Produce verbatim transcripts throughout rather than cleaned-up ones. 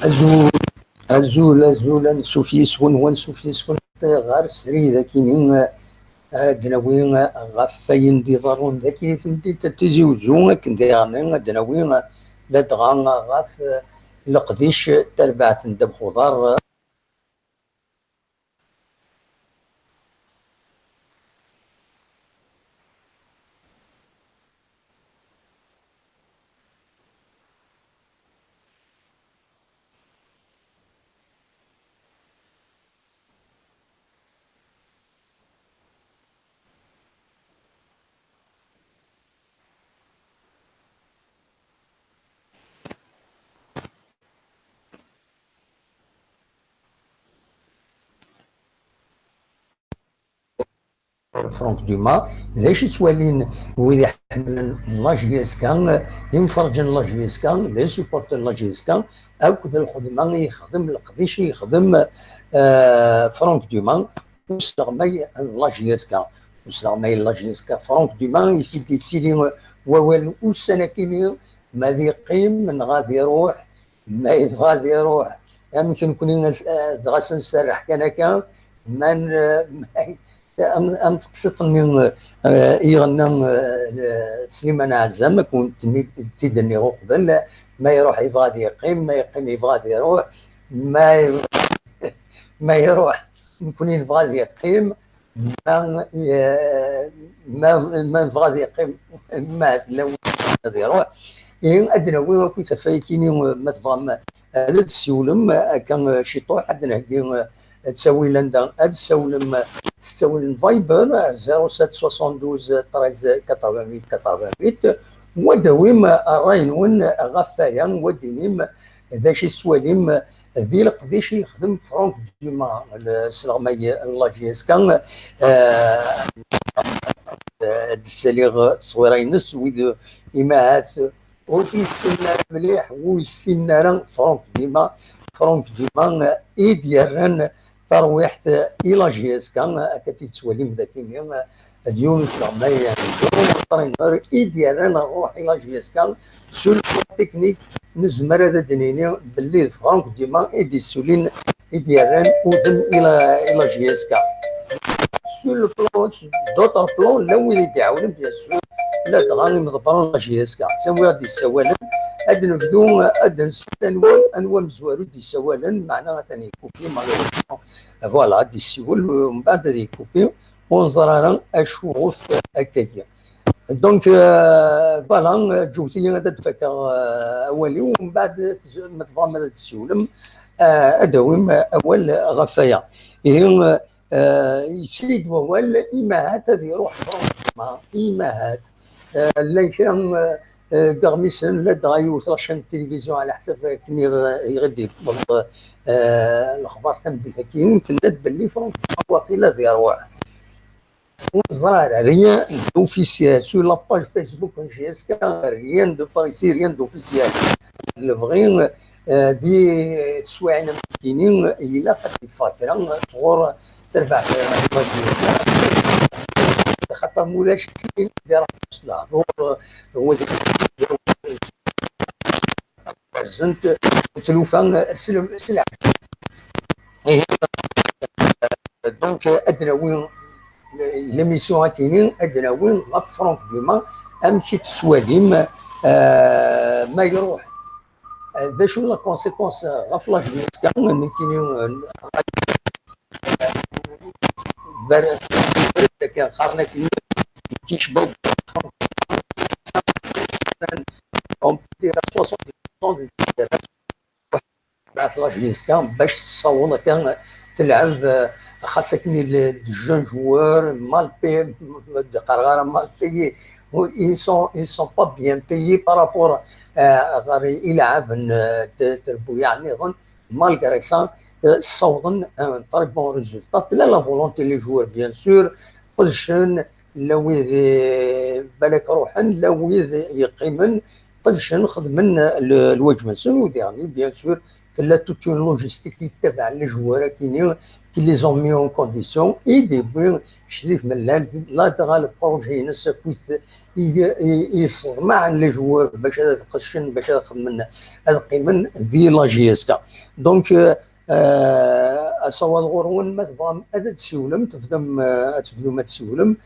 Azul, azul, azul, ansuf yes-wen, wansuf yes-wen ɣer srid akini ara d-nawi ɣef wayen d-iḍerrun dagi i temdint n Tizi Uzzu, akken diɣen ad d-nawi ladɣa ɣef leqdic n terbaɛt n ddabex uḍar. Franck Dumas, d acu i ttwalin wid iḥemmlen la J S K, d imferrǧen n la J S K, les supporters n la J S K, akked lxedma i yexdem, leqdic i yexdem, eh, Franck Dumas, usleɣmay n la J S K. Usleɣmay n la J S K, Franck Dumas, i t-id-yettili wawal ussan akini, ma ad yeqqim neɣ ad iruḥ, ma yebɣa ad iruḥ, amek nekni as-, eh, dɣa s-nserreḥ kan akka, ma n-, eh, am, am teqsiṭ-nni, eh, i iɣenna, eh, Sliman Ɛezzam, akken ten-id-, t-id-nniɣ uqbel, ma iruḥ yebɣa ad yeqqim, ma yeqqim yebɣa ad iruḥ, ma, ma iruḥ nekni nebɣa ad yeqqim, ma, eh, ma, ma nebɣa ad yeqqim, ma d lawan ad iruḥ. Ihi, ad d-nawi akk ɣef wayagi-nni, ma tebɣam, eh, ad d-tessiwlem, eh, akka, eh, ciṭuḥ, ad d-nheggi, eh, ttawil anda ad tessawlem, eh, s ttawil n Viber, eh, zéro sept soixante-douze treize quatre-vingt-huit quatre-vingt-huit, u ad d-tawim, eh, ṛṛay-nwen ɣef waya, u ad d-tinim d acu i tettwalim di leqdic i yexdem Franck Dumas, le-, sleɣmay n la J S K, eh, ad d-ssaliɣ tteswira-ines, wid imahat ur t-yessinen ara mliḥ, ur yessinen ara Franck Dumas, Franck Dumas i d-yerran tarwiḥt i la J S K, akka t-id-tettwalim dagi-nni, d yiwen usleɣmay, d yiwen entraîneur i d-yerran ṛṛuḥ i la J S K. Sur le plan technique, nezmer ad d-nini belli d Franck Dumas i d-issulin, i d-yerran udem i la, i la J S K. Sur le plan, d'autres plans, llan wid i d-iɛawnen, bien sûr, ladɣa imḍebbren n la J S K. Sami ad d-issawalen, ad d-nebdu, ad d-nsel anwa, anwa amezwaru i d-issawalen, meɛna atan yekupi, malheureusement. Voilà, ad d-issiwel, mbeɛd ad yekupi, ur neẓri ara acu ɣef akkagi. Donc, euh, voilà, ǧǧet-iyi ad d-fakeɣ, euh, awal-iw, mbeɛd ma tebɣam ad d-tessiwlem, euh, ad d-tawim awal ɣef waya. Ihi, euh, yettili-d wawal, imahat ad iruḥ Franck Dumas, imahat. Euh, llan kra, euh, euh, deg iɣmisen, ladɣa yiwet la chaîne de télévision, ɛla ḥsab akken i ɣ-, i ɣ-d-yewweḍ, euh, lexbar tameddit-agi, tenna-d belli Franck Dumas waqila ad iruḥ. Ur neẓri ara, rien d'officiel. Sur la page Facebook n J S K, rien de précis, rien d'officiel. Lebɣi, euh, di teswiɛin am tini, ilaq ad yeffeɣ kra sɣur terbaɛt n J S K. Xaṭer ma ulac, ttilin di ṛṛeḥma s lehdur, euh, wid berrzent tlufa s lem-, s leɛǧeb. Ihi, donc, ad d-nawi l'émission akini, ad d-nawi ɣef Franck Dumas, amek i tettwalim, euh, ma iruḥ, euh, d acu la conséquence ɣef la J S K, nekkini, euh, ber-, qqaren akken, kicba-d on peut dire soixante pour cent de la J S K bac tessaweḍ akka telɛeb, euh, xas akken il-, de jeunes joueurs, mal payés, d-qqareɣ ara mal payés, ils sont, ils sont pas bien payés par rapport, euh, ɣer ilɛaben, euh, de, de Buyaɛ nniḍen. Malgré ça, euh, ssawḍen un très bon résultat. Tella la volonté les joueurs, bien sûr, qedcen, la wid, euh, balak ruḥen, la wid yeqqimen, qedcen, xedmen le-, lwaǧeb-nsen, u diɣen, bien sûr, tella toute une logistique i yettabaɛen les joueurs akini, qui les ont mis en condition, i d-yewwi Crif Mellal, ladɣa le projet-ines akkit i, i, i yesseḍmaɛen les joueurs bac ad qeccen, bac ad xedmen, ad qqimen di la J S K. Donc, euh, euh, asawaḍ ɣur-wen, ma tebɣam ad d-tsiwlem, tebdam, euh, ad tebdum ad tsiwlem,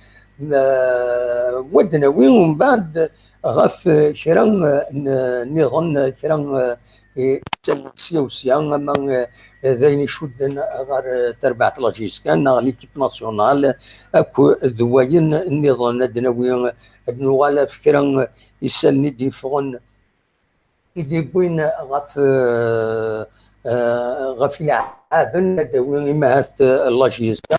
euh, wa d-nawi umbeɛd ɣef kra, euh, n-, nniḍen, kra, euh, i, sya u sya, ama, eh, d ayen icudden ɣer, eh, terbaɛt n la J S K neɣ l'équipe nationale, akk d wayen nniḍen. Ad d-nawi, ad d-nuɣal ɣef kra isallen i d-yeffɣen, i d-yewwin ɣef, eh, eh, ɣef ileɛɛaben, ad d-nawi imahat, eh, la J S K.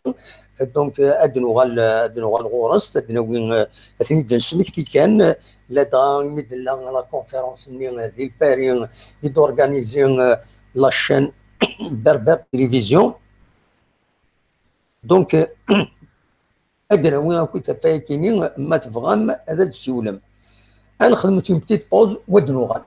Donc, eh, ad d-nuɣal, ad d-nuɣal ɣur-s, ad d-nawi, eh, ad ten-id-nesmekti kan, ladɣa imi d-tella la conférence-nni di Paris i d-organiser, euh, la chaîne Berbère Télévision. Donc, euh, ad d-nawi akk ɣef wayagi-nni, ma tebɣam ad d-tsiwlem. Ad nexdem une petite pause, wa d-nuɣal.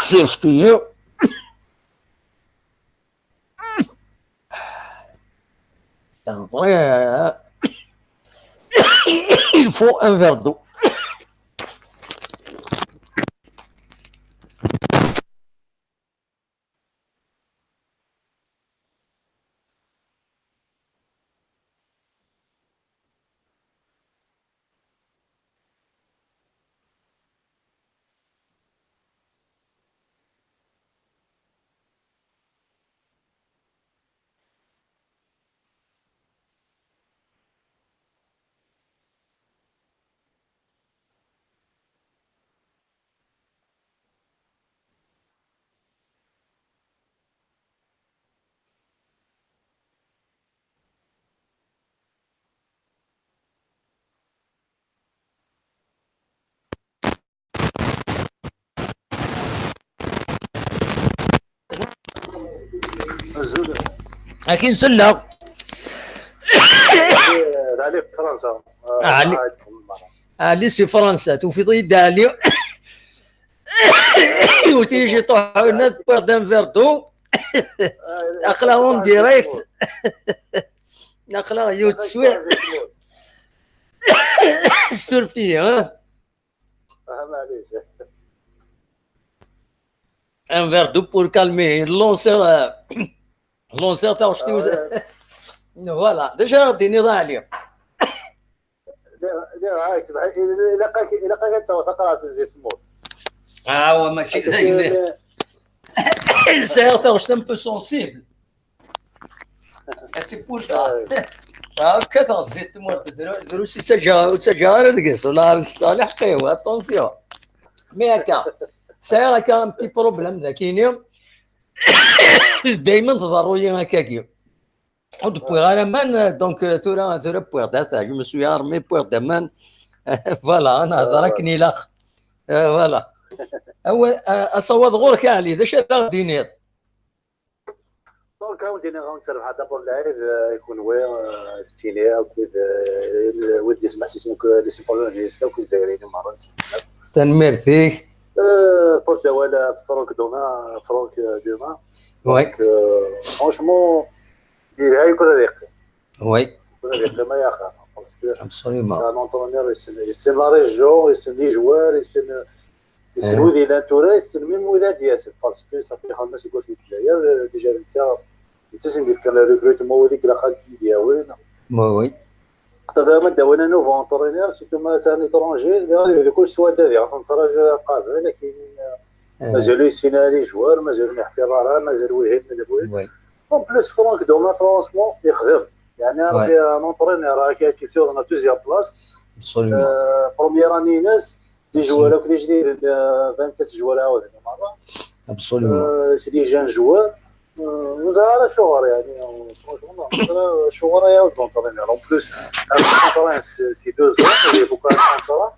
C'est ce qu'il y a. C'est vrai, hein. Il faut un verre d'eau. Azul. Akin selleɣ. D Ali f Fransa. Ah, Ali. Ali si Fransa, tufiḍ-iyi-d Ali. Ur t-iji ṭuḥ, ad wwiɣ-d un verre d'eau. Aql-aɣ en direct. Aql-aɣ yiwet teswiɛt. Suref-iyi, ha? Ah, maɛlic. Un verre d'eau pour calmer. Lancer, euh, lancer taɣect-iw. Ah, ouais. Voilà. D acu ara d-tiniḍ a Ali? Lliɣ, lliɣ, ah, ilaq-ak, ilaq-ak ad taweḍ taqerɛet n zzit tmurt. Ah, wa mačči d ayen. Sɛiɣ taɣect un peu sensible. C'est pour ça. Ah, kkateɣ zzit tmurt, dru-, drus i ttaǧǧaɣ, ur ttaǧǧaɣ ara deg-s, wala ar ssaliḥ qiw, attention. Mais akka, sɛiɣ akka un petit problème dagini. Daymen tḍerru-yi akkagi. Ur d-wwiɣ ara aman, donc, euh, tura, tura wwiɣ-d ata, je me suis armé, wwiɣ-d aman. Voilà, ad nehder akken ilaq. Euh, voilà. Awa-, euh, asawaḍ ɣur-k a Ali, d acu ara ɣ-d-tiniḍ? Donc, ad wen-d-iniɣ, ad wen-d-terbeḥ d'abord lɛid, euh, i kunwi, euh, keččini, akked, euh, wid d-ismeḥsisen, akked les supporters n Lezzayer, akked Izzayriyen merra. Tanemmirt-ik. Euh, porte d'awal, euh, Franck Doma, Franck, euh, Doma. Oui. Donc, euh, franchement, yelha i kul ad yeqqim. Oui. Kul ad yeqqim ay axir. Parce que absolument. C'est un entraîneur, yessen, yessen la région, yessen les joueurs, yessen, yessen wid yellan tura, yessen même wid ad d-yasen. Parce que ça fait xemsa seg Lezzayer, euh, déjà netta, netta i sen-d-yefkan le recrutement, wid i ilaq ad d-yawin. Oui, oui. Xaṭer ma d-awin un nouveau entraîneur, surtout ma c'est un étranger, d kul swada diɣ, ad t-nettraǧu qabel, lakin, euh, mazal ur yessin ara les joueurs, mazal ur yeḥfiḍ ara, mazal wihin, mazal wihin. Oui. En plus, Franck Doma, franchement, yexdem. Yani, ouais, un entraîneur qui, qui est sur la deuxième place. Absolument. Euh, première année-ines, des joueurs, les joueurs, euh, vingt-sept joueurs, ah ouais, c'est des jeunes joueurs. Euh, ur ẓriɣ ara acuɣer, yani, franchement, ur ẓriɣ ara acuɣer ay awd l'entraîneur. En plus, un contrat, c'est, c'est deux ans, il faut pas un contrat.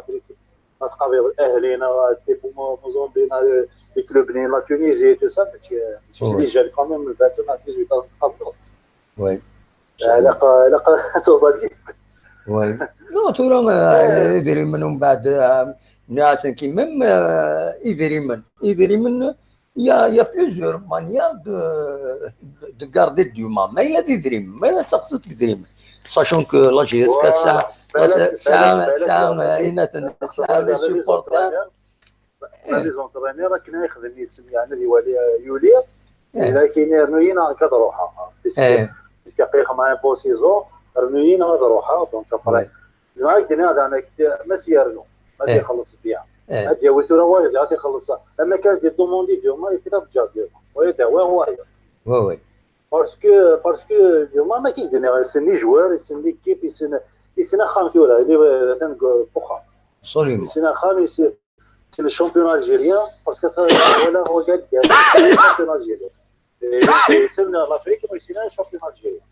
la critique. Ma tqabiḍ Ahli, neɣ Depo Mo-, Mozambique, neɣ les clubs-nni, la Tunisie, tout ça, mačči, mačči les jeunes quand même, vingt ans, dix-huit ans, tqabiḍ. Oui. Ilaq, ilaq ad tuɣaleḍ. Oui. Non, tura, euh, idrimen, umbeɛd, euh, nniɣ-asen ki même, euh, idrimen, idrimen, il y a, il y a plusieurs manières de, de, de garder de l'humain. Ma yella d idrimen, ma yella d taqsiṭ n idrimen. Sachant que la J S K tesɛa, tesɛa, tesɛa, euh, inat-, tesɛa les supporters. Les entraîneurs, akken ay yexdem yis-m, yeɛni ad iwali, euh, yuli, yella kini rnu-yi neɣ nekk ad ruḥeɣ. Puisque, puisque aql-i xedmeɣ un peu saison, rnu-yi neɣ ad ruḥeɣ, donc après, zemreɣ ad k-d-iniɣ daɣen, ma s-yernu, ad ixelleṣ bien. Ad yawi tura wayeḍ, ad ixelleṣ. Ama kan ad s-d-idumandi duma, yekkat ad teǧǧeḍ duma. Wayeḍ, awi wayeḍ. Oui, oui. Parce que, parce que duma, ma k-d-nniɣ, yessen les joueurs, yessen l'équipe, yessen, yessen axxam tura, ili, atan deg uxxam. Absolument. C'est un championnat algérien, parce que voilà, regarde, il y a le championnat algérien. Et c'est l'Afrique, mais c'est un championnat algérien.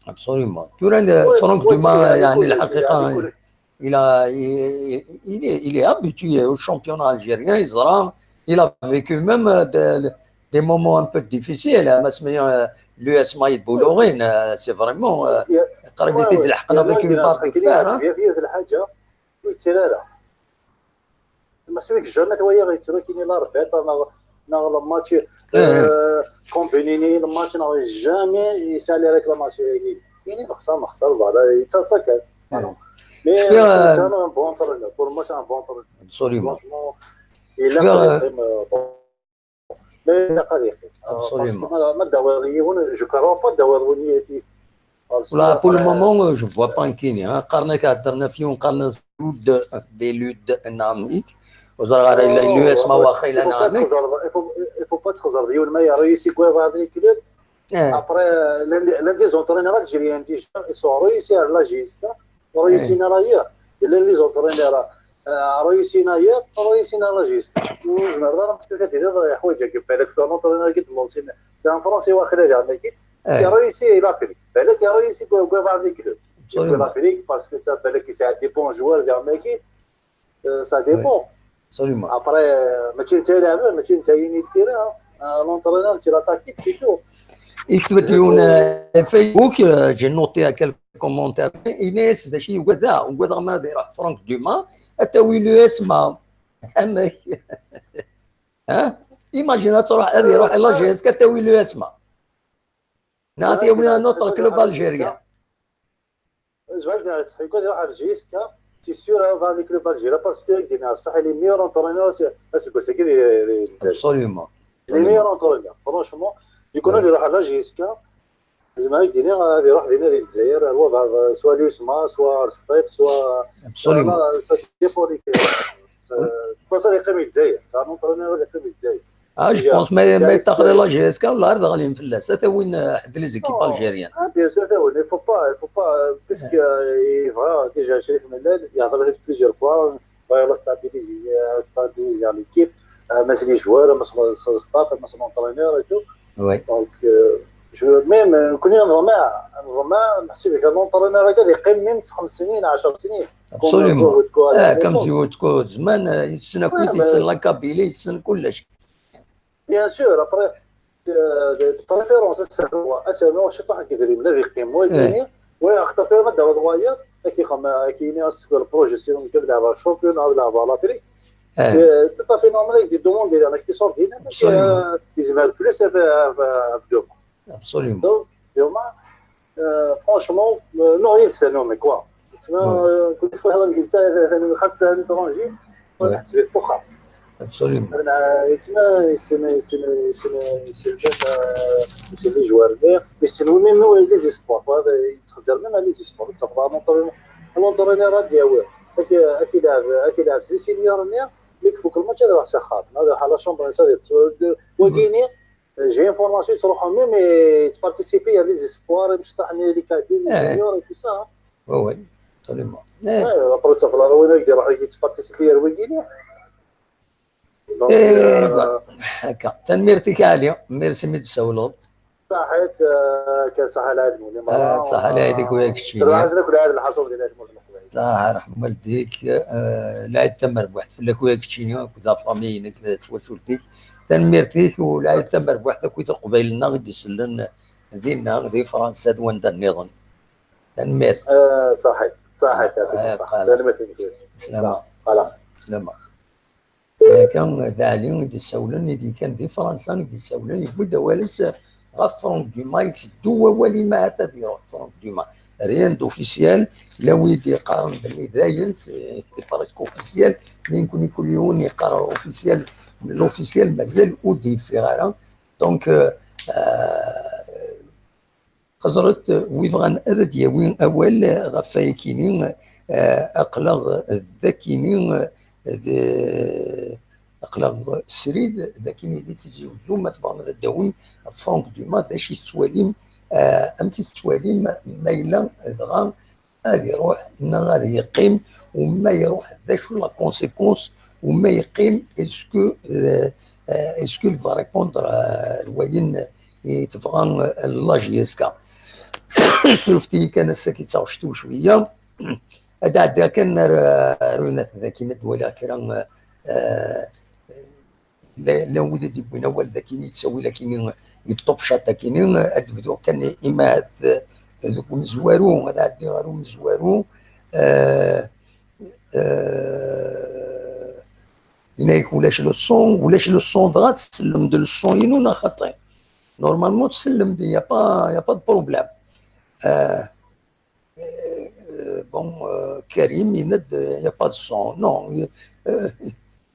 Absolument. Tura, Franck Duma, يعني الحقيقة, il a, il, il est, il est habitué au championnat algérien, il a vécu même des, des moments un peu difficiles, hein, mais, euh, l'U S Maïd Boulourine, euh, c'est vraiment, euh, قريب يدي لحقنا avec une barre de fer, hein. Massimic jamais twalaḍ yettru kini la rbiṭa neɣ, neɣ le match, euh, combinini le match neɣ jamais yesɛa les réclamations kini. Kini nexṣer, nexṣer, voilà, yettaḍsa kan. Mais c'est un bon entraîneur, pour moi c'est un bon entraîneur. Absolument. Franchement, il a, euh, mais il a pas. Absolument. Ma d-tawiḍ yiwen, je crois pas d-tawiḍ win. Pour le moment, euh, je vois pas kini, hein. Qqaren-ak heddren ɣef yiwen, qqaren-as Lude, des Ludes, neɣ amek. Ur ẓriɣ ara yella l'U S ma waxa yella neɣ amek. Il faut pas txeẓreḍ yiwen ma réussi quoi avec les clubs. Après, l'un des entraîneurs algériens déjà, ils sont réussi à la geste. Réussi ailleurs. Yella les entraîneurs, euh, réussi ailleurs, réussi la geste. Ur tezmireḍ ara ad tiniḍ yeḥwaǧ akk, balak l'entraîneur qui te mentionne, c'est un Français waqila diɣen-agi. Il réussi l'Afrique. Balak il réussi quoi avec les clubs. L'Afrique, parce que ça, balak yesɛa des bons joueurs diɣen-agi. Euh, ça dépend. Absolument. Après, euh, mačči netta i ileɛben, mačči netta i yini lkira, hein. Euh, l'entraîneur, c'est la tactique, c'est tout. Yekteb-d yiwen, euh, Facebook, euh, j'ai noté quelques commentaires. Yenna-yas d acu i yugad, ugadeɣ mi ara d-iruḥ Franck Duma, ad tawi l'U S ma. Amek? Hein? Imagine ad truḥ, ad iruḥ la G S K, ad tawi l'U S ma. Neɣ ad yawi un autre club algérien. Zemreɣ ad ttḥiku ad iruḥ ar J S K, c'est sûr, va les clubs algériens, parce que Guinée, صح, il est meilleur entraîneur, c'est, c'est quoi, c'est qui les, les, absolument. Il est meilleur entraîneur, franchement. Du coup, il iruḥ ar la J S K, zemreɣ ad iniɣ ad iruḥ dinna di Lezzayer, ar wabɛaḍ, soit l'U S M A, soit ar Sṭif, soit, absolument, ça dépend des clubs. C'est pas ça, ad yeqqim di Lezzayer. C'est un entraîneur ad yeqqim di Lezzayer. Ah, je pense, mais, mais taxri la G S K, wala ar d-ɣlin fell-as. Ad tawin, euh, ḥedd les équipes algériennes. Ah, bien sûr, ad tawin. Il faut pas, il faut pas, euh, puisque, euh, il va déjà Chérif Mellal, il a plusieurs fois, il va stabiliser, euh, stabiliser l'équipe, euh, mais les joueurs, mais le staff, mais l'entraîneur et tout. Oui. Donc, euh, je, même, euh, كنا نظن، نظن نحسب كان l'entraîneur هذا يقيم même خمس سنين، عشر سنين. Absolument. Ah, comme tu vois, زمان, euh, يتسنى كويت, يتسنى la Kabylie, يتسنى كلش. Bien sûr, après, euh, de préférence, ad ternuḍ, ad ternuḍ ciṭuḥ n yedrimen ad yeqqim wagini, wa axaṭer ma d-tawiḍ wayeḍ, ad k-ixem, ad k-yini asfel projet, sinon ad lɛebeɣ champion, ad lɛebeɣ l'Afrique. C'est tout à fait normal, avec des demandes, il y en a qui sont bien, mais, euh, yezmer plus ad, ad, ad, Absolument. Donc, Duma, euh, franchement, euh, non, il c'est non, mais quoi. Kul fois هذا نقول تاع خاص l'étranger. Absolument. Yessen, yessen, yessen, yessen, yessen les joueurs, mais yessen même les espoirs. Yettxezzir même les espoirs. L'entraîneur ad yawi, ad ilɛeb, ad ilɛeb s les seniors-nni, mi ifuk le match ad iruḥ s axxam. Ad iruḥ à la chambre, ça, wagini, j'ai information, yettruḥu même yettparticiper à les espoirs, imecṭaḥ-nni, les cadets, les juniors et tout ça, hein. Oui, oui, absolument. Après, tafeḍ ara win ad iruḥ yettparticiper ar wagini. Donc, euh, هكا. Tanemmirt-ik a Ali, merci mi d-tsawleḍ. Saḥit, euh, kan saḥa lɛid-nwen. Ah, saḥa lɛid-ik wa keččini. Saḥa lɛid lḥaṣul di lɛid. Saḥa, ṛeḥma walidek, euh, lɛid tamerbuḥt fell-ak wa keččini, akked la famille-inek, d twacult-ik. Tanemmirt-ik u lɛid tamerbuḥt akkit Leqbayel-nneɣ i d-isellen dinna, di Fransa, d wanda nniḍen. Tanemmirt. Euh, saḥit, saḥit, ah, saḥit. Tanemmirt-ik. Slama. Voilà. Slama. Akka, d Ali i d-isawlen, i d-yekkan di Fransa, i d-isawlen, yewwi-d awal-is ɣef Franck Duma, yetteddu wawal-im ahat ad iruḥ Franck Duma. Rien d'officiel, la wid yeqqaren belli dayen, c'est presque officiel, mais nekkni kul yiwen yeqqar officiel, l'officiel mazal ur d-yeffiɣ ara. Donc, euh, euh, Xeẓret, wi bɣan ad d-yawi awal ɣef wayakini, eh, aql-aɣ d akini, d, aql-aɣ srid d akini di Tizi Uzzu, ma tebɣam ad d-tawim Franck Duma, d acu i tettwalim, eh, amek i tettwalim, ma yella dɣa ad iruḥ neɣ ad yeqqim, u ma iruḥ d acu la conséquence, u ma yeqqim, est-ce que, euh, euh, est-ce qu'il va répondre à wayen i tebɣa, euh, la J S K. Surfet-iyi kan ass-agi d taɣect-iw cwiya. Ad ɛeddiɣ kan ar, ar unat daki, ad waliɣ kra, euh, la, la wid i d-yewwin awal d akini, yettawil akini, yeṭṭubcat akini, ad bduɣ kan imahat deg umezwaru, ad ɛeddiɣ ɣer umezwaru. Euh, euh, yenna-yak ulac leçon, ulac leçon, dɣa tsellem-d leçon-inu neɣ xaṭi? Normalement tsellem-d, y a pas, y a pas de problème. Euh, euh, bon, euh, Karim yenna-d, euh, y a pas de son. Non, euh,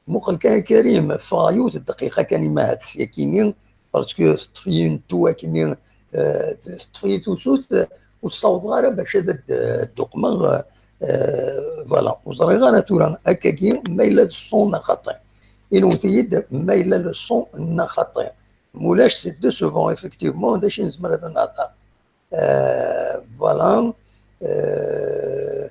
muqel kan Karim, ffɣeɣ yiwet n dqiqa kan imahat syakini, parce que teṭṭef-iyi une toux akini, euh, teṭṭef-iyi tusut, ur ssawḍeɣ ara bac ad d-, d-uqmeɣ, euh, voilà, ur ẓriɣ ara tura akkagi ma yella leçon neɣ xaṭi. Inwet-iyi-d ma yella leçon neɣ xaṭi. Mulac, c'est décevant, effectivement, d acu i nezmer ad nehder. Euh, voilà. Euh,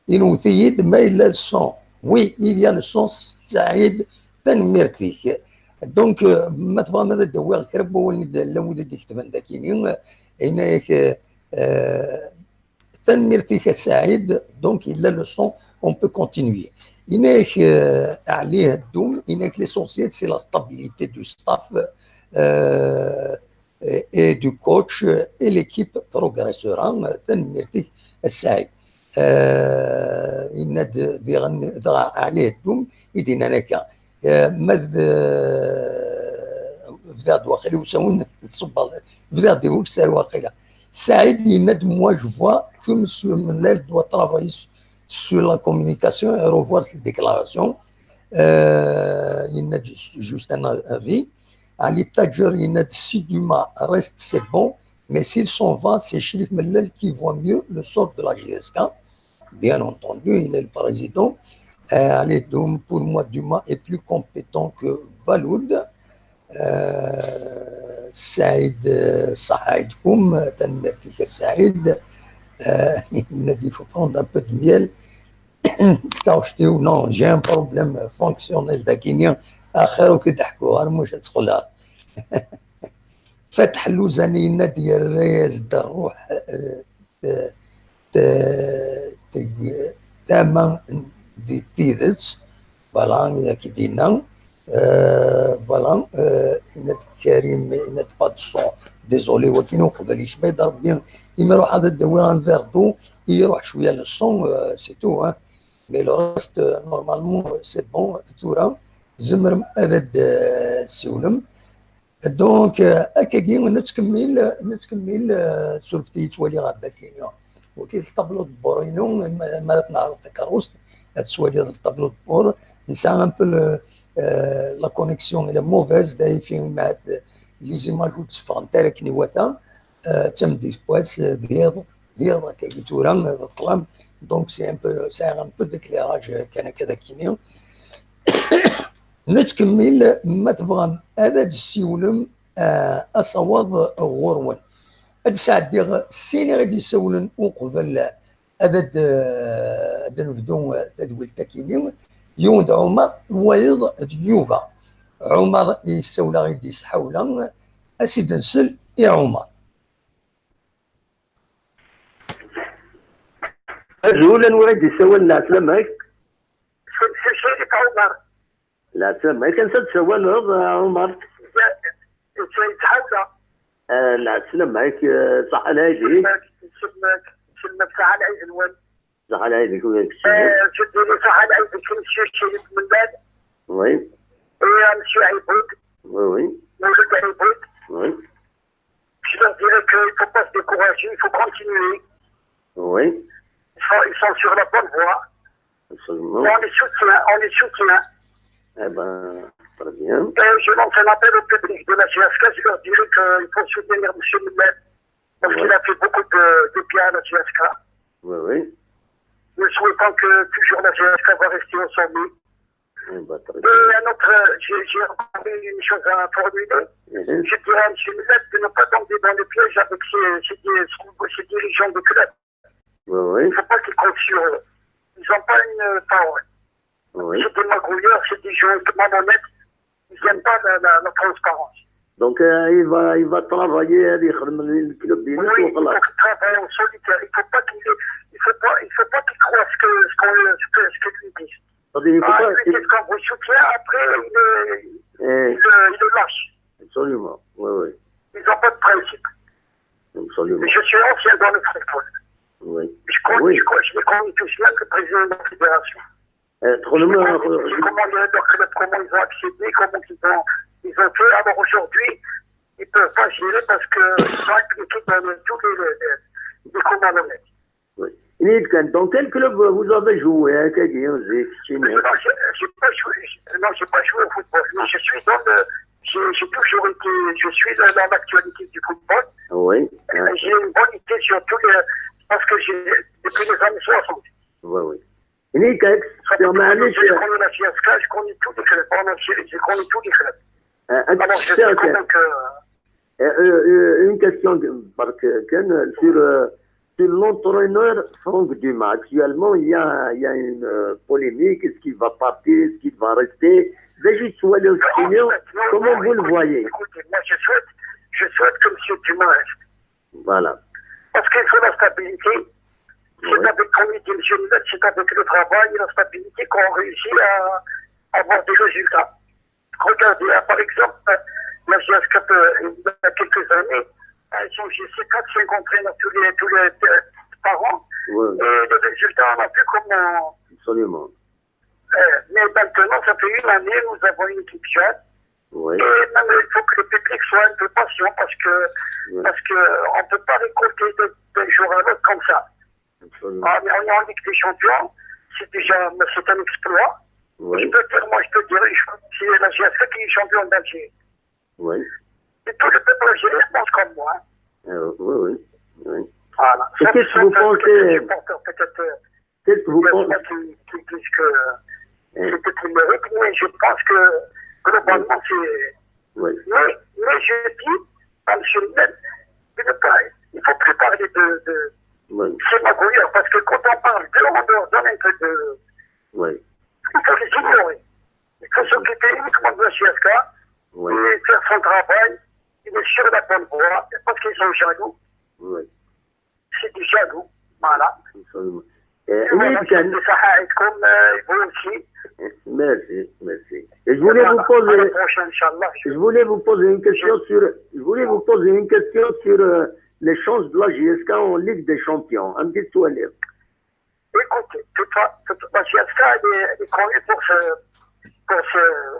inwet-iyi-d ma yella leçon. Oui, il y a leçon, Saɛid, tanemmirt-ik. Donc, euh, ma tebɣam ad d-awiɣ kra n wawalen i d-llan wid i d-iketben dakini, euh, yenna-yak, euh, euh, tanemmirt-ik a Saɛid, donc yella leçon, on peut continuer. Yenna-yak, euh, Ali Haddoum, yenna-yak l'essentiel c'est la stabilité du staff, euh, et du coach, euh, et l'équipe progressera. Tanemmirt-ik a Saɛid. Euh, yenna-d diɣen, dɣa Ali Haddoum i d-yennan akka. Euh, ma d, euh, bdiɣ-d waqila usawen tṣubbeḍ, bdiɣ-d i ukessar waqila. Saɛid yenna-d, moi je vois que Monsieur Mellal doit travailler su-, sur la communication et revoir ses déclarations. Euh, yenna-d juste, juste un avis. Ali Tajer yenna-d, si Duma reste, c'est bon, mais s'il s'en va, c'est Chérif Mellal qui voit mieux le sort de la J S K. Bien entendu, il est le président. Euh, Ali Doum, pour moi, Duma est plus compétent que Valoud. Euh, Saïd, euh, صح عيدكم, tanemmirt-ik a Saïd. Euh, il faut prendre un peu de miel. Taɣect-iw, non, j'ai un problème fonctionnel dakini. Axir ur k-id-ḥkuɣ ara, muc ad txelɛeḍ. Fatḥ Luzani yenna-d, yerra-yas-d ṛṛuḥ, euh, t-, t-, tama di tidet. Voilà, i ak-id-yenna. Euh, voilà, euh, yenna-d Karim, yenna-d pas de son. Désolé, wakin uqbel yecba-d Ṛebbi. Imi ruḥ ad d-awiɣ un verre d'eau, i ruḥ cwiya le son, euh, c'est tout, hein. Mais le reste, euh, normalement, c'est bon. Tura, tzemrem ad d-, euh, ssiwlem. Donc, euh, akkagi, nettkemmil, nettkemmil, euh, surfet-iyi ttwaliɣ ɣer dagi. Waki le tableau de bord-inu, ma, ma ara tnehṛeḍ takeṛṛust, ad twaliḍ le tableau de bord. Nesɛa un peu le, euh, la connexion est mauvaise, d'ailleurs, fi, ma, les images ur d-tteffɣent ara akken iwata. Euh, d tameddit n wass, euh, d yiḍ, d yiḍ akkagi tura, euh, d ṭṭlam. Donc, c'est un peu, sɛiɣ un peu d'éclairage, euh, kan akka d akini. Nettkemmil, ma tebɣam ad d-tessiwlem, euh, asawaḍ ɣur-wen. Ad d-sɛeddiɣ sin i ɣ-d-yessawlen uqbel ad d-, ad d-nebdu tadwilt akini. Yiwen d Ɛumer, wayeḍ d Yuba. Ɛumer yessawel-aɣ-id, yesḥawla, a s-id-nsel i Ɛumer. Azul, anwa i d-yessawalen? Lɛeslama-k. Sidi Ɛumer. Lɛeslama-k, ansa d-tsawaleḍ, a Ɛumer? Sidi Ɛumer. Ah, lɛeslama-k, ah, ṣaḥḥa lɛid-ik. Selmek, selmek, selmek, ṣaḥḥa lɛid-nwen. Ṣaḥḥa lɛid-ik, ula d keččini. Ah, je dirais ṣaḥḥa lɛid-ik, monsieur Chérif Mellal. Oui. Et à monsieur Aiboud. Oui, oui. Mouloud Aiboud. Oui. Je leur dirais qu'il ne faut pas se décourager, il faut continuer. Oui. Ils sont, ils sont sur la bonne voie. Absolument. On les soutient, on les soutient. Eh ben, très bien. Et je lance un appel au public de la J S K, je leur dirais qu'il faut soutenir monsieur Millel, parce qu'il a fait beaucoup de, de bien à la J S K. Oui, oui. Nous souhaitons que toujours la J S K va rester au sommet. Eh ben, très bien. Et un autre, euh, j'ai, j'ai encore une chose à formuler. Mhm. Je dirais à monsieur Millel de ne pas tomber dans le piège avec ses, ses, ses dirigeants de club. Oui, oui. Il ne faut pas qu'ils comptent sur eux. Ils n'ont pas une parole. Oui. C'est des magouilleurs, c'est des gens malhonnêtes. Ils n'aiment pas la, la, la transparence. Donc, euh, il va, il va travailler, il va le club, il oui, il faut qu'il travaille en solitaire. Il ne faut pas qu'il il faut pas, il faut pas qu'il croit ce que, ce qu'on, ce que, ce que lui dit. Ah, il dit qu'on vous soutient, après, il, eh, il, il le lâche. Absolument, oui, oui. Ils n'ont pas de principe. Absolument. Je suis ancien dans le football. Oui. Je, connais, oui. Je, je les connais tous, même le président de la fédération. Euh, je connais comment les, leur club, comment ils ont accédé, comment ils ont, ils ont fait. Alors aujourd'hui, ils ne peuvent pas gérer parce qu'ils sont impliqués dans tous les, les, les, les coups malhonnêtes. Oui. Dans quel club vous avez joué, hein, Kagui, en Zék, Chine ? Non, j'ai pas joué, non, j'ai pas joué au football, mais je suis dans le, j'ai toujours été, je suis dans l'actualité du football. Oui. J'ai une bonne idée sur tous les, parce que j'ai, depuis les années soixante. Oui, oui. Je connais la J S K, je connais tous les clubs. En Algérie, je connais tous les clubs. Alors, je sais comment que Euh, euh, une question de, parce que, sur, euh, sur l'entraîneur Franck Dumas. Actuellement, il y a, il y a une euh, polémique. Est-ce qu'il va partir ? Est-ce qu'il va rester ? Déjà, soit l'opinion, comment vous le voyez ? Écoutez, moi, je souhaite, je souhaite que M. Dumas reste. Voilà. Parce qu'il faut la stabilité. C'est avec, comme il dit M. Millet, c'est avec le travail et la stabilité qu'on réussit à avoir des résultats. Regardez, hein, par exemple, la J S K, euh, il y a quelques années, ils ont jeté quatre, cinq entraîneurs tous les, tous les euh, par an. Ouais. Et le résultat, on a vu comment. Absolument. Euh, mais maintenant, ça fait une année, nous avons une équipe jeune. Ouais. Et même, il faut que le public soit un peu patient parce que, ouais, parce que on ne peut pas récolter d'un jour à l'autre comme ça. Absolument. Ah, mais on est en Ligue des Champions, c'est déjà c'est un exploit. Oui. Je peux dire, moi, je peux dire, je crois que c'est la J S K qui est champion d'Algérie. Oui. Et tout le peuple algérien pense comme moi. Euh, oui, oui, oui. Voilà. Et qu'est-ce que vous pensez ? Qu'est-ce que vous pensez ? Qui, qui disent que c'est tout le mérite, mais je pense que globalement, c'est. Oui. Mais, mais je dis, à M. Millet, il ne faut plus parler de, de ces magouilleurs, parce que quand on parle d'eux, on leur donne un peu de. Oui. Il faut les ignorer. Il faut s'occuper uniquement de la J S K et faire son travail. Il est sur la bonne voie, parce qu'ils sont jaloux. Oui. C'est des jaloux. Voilà. Absolument. Euh, voilà, c'est ça, et comme, euh, vous aussi. Merci, merci. Et je voulais vous poser, je voulais vous poser une question sur, je voulais vous poser une question sur euh, les chances de la J S K en Ligue des Champions. Un petit tour. Écoutez, toute, toute la J S K, elle est, elle est connue pour ce, pour ce,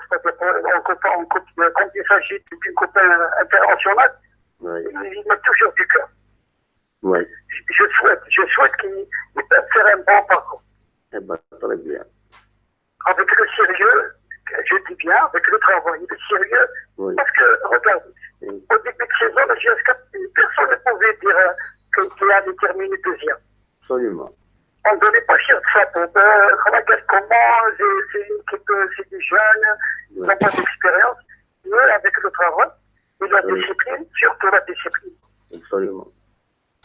c'est-à-dire pour, en coupe, en coupe, quand il s'agit d'une coupe euh, internationale, il met toujours du cœur. Ouais. Je souhaite, je souhaite qu'ils peuvent faire un bon parcours. Eh ben, très bien. Avec le sérieux, je dis bien, avec le travail, le sérieux, parce que, regarde, au début de saison, la J S K, personne ne pouvait dire euh, que- qu'il allait terminer deuxième. Absolument. On ne donnait pas cher de ça. Pour, euh, regarde comment, c'est c'est une équipe, euh, c'est des jeunes, ils n'ont pas d'expérience. Mais avec le travail et la discipline, surtout la discipline. Absolument.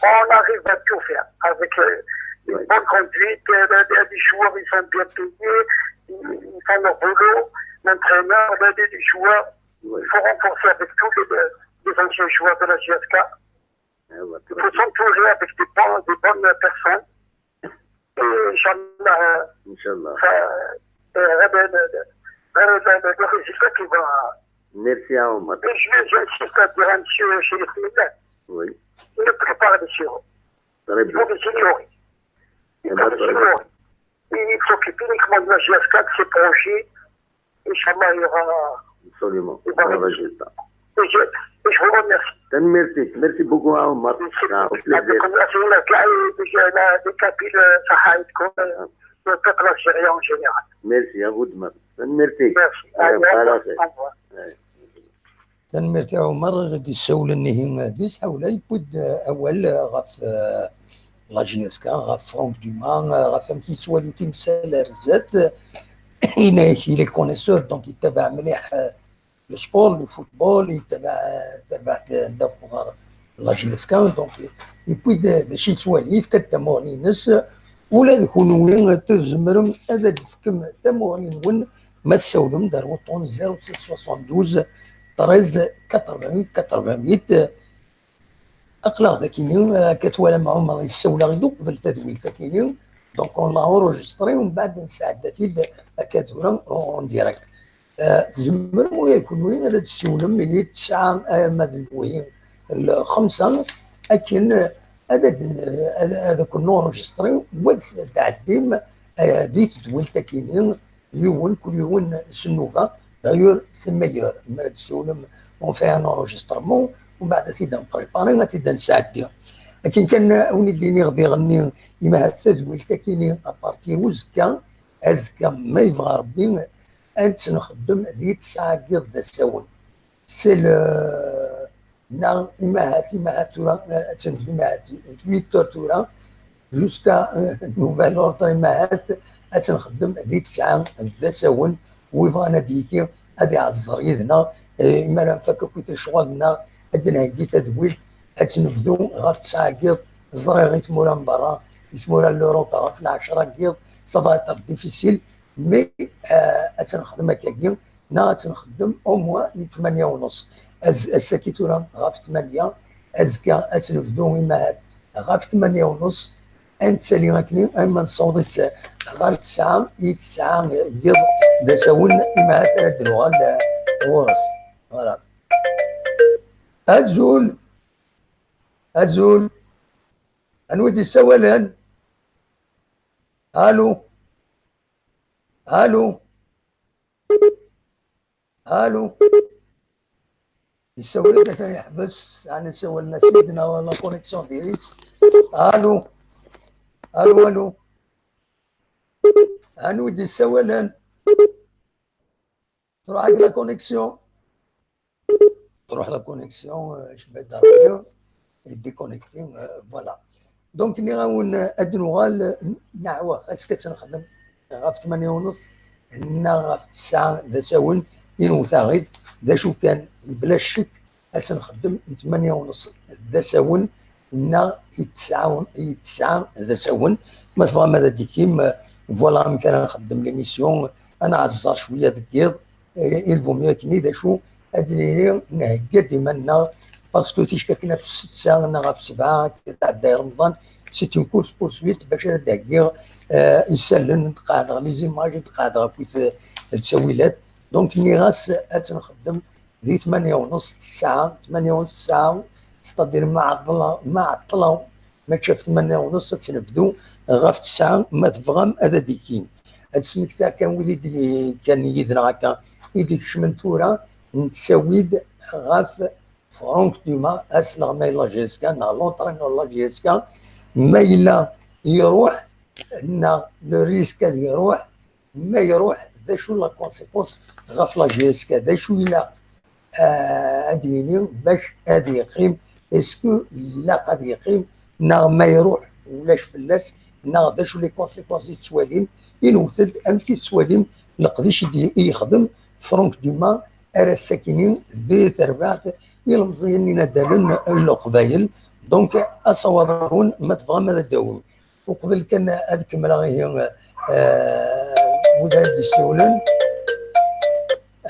On arrive à tout faire avec euh, une bonne conduite. Euh, les, les joueurs, ils sont bien payés, ils, ils font leur boulot. L'entraîneur, les, les joueurs, il faut renforcer avec tous les, les anciens joueurs de la J S K. Il faut s'entourer avec des, bons, des bonnes personnes. Et Inch'Allah, Inch'Allah. Ça, euh, le, le, le, le, le résultat qui va. Merci à Omar. Et je, j'insiste à dire à M. Chérif Millet, oui, ne plus parler sur eux. Très bien. Il faut les ignorer. Il faut les ignorer. Il s'occupe uniquement de la J S K, de ses projets. Inch'Allah, il y aura. Absolument. Il y aura un résultat. Et je, et je vous remercie. Merci. Merci beaucoup, Omar. C'est un plaisir. Le peuple algérien en général. Merci à vous de même. Merci. Merci. Allez, au revoir. Au revoir. Tanemmirt i Ɛumer i ɣ-d-issawlen ihi di sḥawla, yewwi-d awal ɣef la J S K, ɣef Franck Dumas, ɣef amek yettwali timsal ar zdat. Yenna-yak, il est connaisseur, donc yettabaɛ mliḥ le sport, le football, yettabaɛ tarbaɛt anda uɣar la J S K, donc, yewwi-d d acu yettwali, yefka-d tamuɣli-ines. Ula d kunwi tzemrem ad d-tefkem tamuɣli-nwen ma tsawlem-d ar wuṭṭun zéro sept soixante-douze treize quatre-vingt-huit quatre-vingt-huit. Aql-aɣ dakini, akka twalam Ɛumer yessawel-aɣ-d uqbel tadwilt akini, donc on l'a enregistré, umbeɛd nesɛedda-t-id akka tura en direct. Eh, tzemrem ula d kunwi ad d-tessiwlem i ttesɛa arma d wihin l xemsa, akken ad, ad, ad, ad ken-enregistri, wa d-tɛeddim, eh, di tedwilt akini, yiwen, kul yiwen s nnuba. D'ailleurs, c'est meilleur. Mi ara d-tessiwlem, on fait un enregistrement, umbeɛd ad t-id-nprépari, ad t-id-nesɛeddi. Akken kan, a wen-id-iniɣ diɣenni, imahat tadwilt akini, à partir uzekka, azekka, ma yebɣa Rebbi, ad tt-nxeddem di ttesɛa n yiḍ d asawen. C'est le, neɣ imahat, imahat tura, eh, ad tt-nbdu imahat, huit heures tura, jusqu'à, eh, nouvel ordre, imahat ad tt-nxeddem di ttesɛa d asawen. Wi bɣan ad d-yeki, ad iɛeẓẓer yid-neɣ, eh, imi ara nfak akk lecɣal-nneɣ, ad d-nheggi tadwilt, ad tt-nebdu ɣef ttesɛa n yiḍ. Ẓriɣ i tmura n berra, i tmura n l'Europe, ɣef lɛecra n yiḍ, ça va être difficile, mais, eh, ad tt-nexdem akkagi, neɣ ad tt-nxeddem au moins i tmanya u nus. Az-, ass-agi tura ɣef tmanya, azekka ad tt-nebdu imahat ɣef tmanya u nus, ad nettali akken arma nessaweḍ-itt ɣer tesɛa, i tesɛa n yiḍ d asawen, imahat ara d-nuɣal, eh, ɣur-s. Voilà. Azul. Azul. Anwa i d-yessawalen? Allô? Allô? Allô? Yessawel-d atan yeḥbes, ɛni ssawalen-as-id neɣ la connexion diri-tt? Allô? Allô, allô? Anwa i d-yessawalen? Truḥ-ak la connexion. Truḥ la connexion, euh, je vais dormir et déconnecter, euh, voilà. Donc, nniɣ-awen, euh, ad nuɣal, euh, neɛwa, est-ce que ad tt-nexdem ɣef tmanya u nus neɣ ɣef tesɛa d asawen, i nwet-aɣ-id, d acu kan, bla ccek, ad tt-nxeddem i tmanya u nus d asawen, neɣ i tesɛa, i tesɛa d asawen. Ma tebɣam ad d-ikim, euh, voilà amek ara nxeddem l'émission, ad nɛeẓẓer cwiya deg yiḍ, eh, il vaut mieux akken i d acu ad d-nini, nhegga-d iman-nneɣ, parce que ticki akken ɣef ssetta neɣ ɣef ssebɛa, akken tɛedday Remḍan, c'est une course poursuite bac ad d-heggiɣ, eh, isallen, ad d-qeɛdeɣ les images, ad d-qeɛdeɣ akkit, eh, ttawilat. Donc, nniɣ-as ad tt-nxeddem di tmanya u nus, tesɛa, tmanya u nus, tesɛa, c'est-à-dire ma ɛeṭṭleɣ, ma ɛeṭṭleɣ, mačči ɣef tmanya u nus, ad tt-nebdu ɣef tesɛa, ma tebɣam ad d-ikin. Ad smektaɣ kan wid i d-, kan yid-neɣ akka, i d-ikecmen tura, nettawi-d ɣef Franck Dumas, asleɣmay n la J S K, neɣ l'entraîneur n la J S K, ma yella iruḥ, neɣ le risque ad iruḥ, ma iruḥ, d acu la conséquence ɣef la J S K, d acu ilaq, ah, ad yini bac ad yeqqim, est-ce que ilaq ad yeqqim, neɣ ma iruḥ ulac fell-as, neɣ d acu les conséquences i tettwalim, i newwet-d amek i tettwalim leqdic i d-, i yexdem Franck Dumas, ar ass-akini di terbaɛt ilemẓiyen inaddalen n Leqbayel. Donc, asawaḍ-nwen, ma tebɣam ad d-tawim. Uqbel kan ad kemmleɣ ihi, eh, wid ara d-yessiwlen,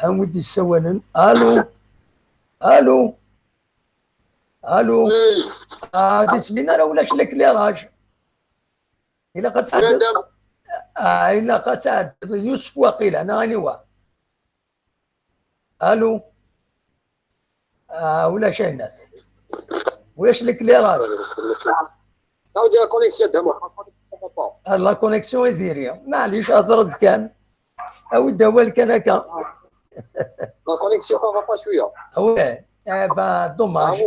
ha wid d-yessawalen. Allô? Allô? Allô? Ah, di ttbin ara ulac l'éclairage. Ilaq ad tɛeddiḍ. Ah, ilaq ad tɛeddiḍ Yusef waqila, neɣ aniwa? Allô? Ah, ulac ayennat. Ulac l'éclairage. Aw, la connexion d amuḥ. Ah, la connexion i diri. Maɛlic, hḍer-d kan. Awi-d awal kan akka. La connexion, ça va pas cwiya. Ah ouais, eh ben, dommage. Ah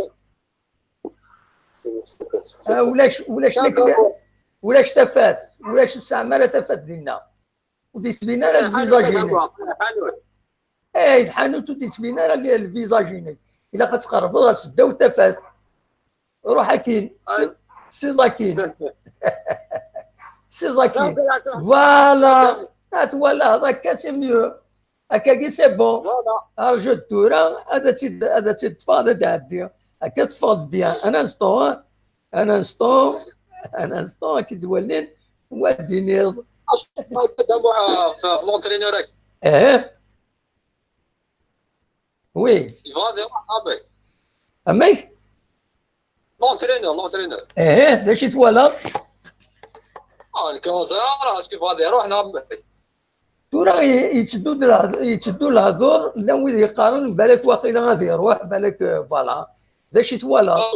oui. Ah, ulac, ulac l'éclair-, ulac tafat, ulac ur tesɛam ara tafat dinna. Ur d-yettbin ara lvizaj-inek. Eh, lḥanut ur d-yettbin ara li-, lvizaj-inek. Ilaq ad tqerrbeḍ ɣer seddaw tafat. Ruḥ akin, si-, siẓ akin. Siẓ akin. Voilà. Ad twalaḍ, akka c'est mieux. Akkagi, c'est bon. Voilà. Arju-d tura, ad tt-id-, ad tt-id-ṭṭfeɣ, ad d-ɛeddiɣ. Akka teffeɣ-d bien. Un instant, hein. Un instant, un instant, ad k-id-walin, wa d-iniḍ. Acu ma d amuḥ ɣef l'entraîneur-agi? Eh. Oui. Yebɣa ad iruḥ, amek? Amek? L'entraîneur, l'entraîneur. Eh, d acu i twalaḍ? Ah, nekk ur ẓriɣ ara, est-ce que yebɣa ad iruḥ neɣ amek? Tura i- yetteddu-d lehd- yetteddu lehdur, llan wid yeqqaren balak waqila ad iruḥ, balak, euh, voilà. D acu i twalaḍ? Ah.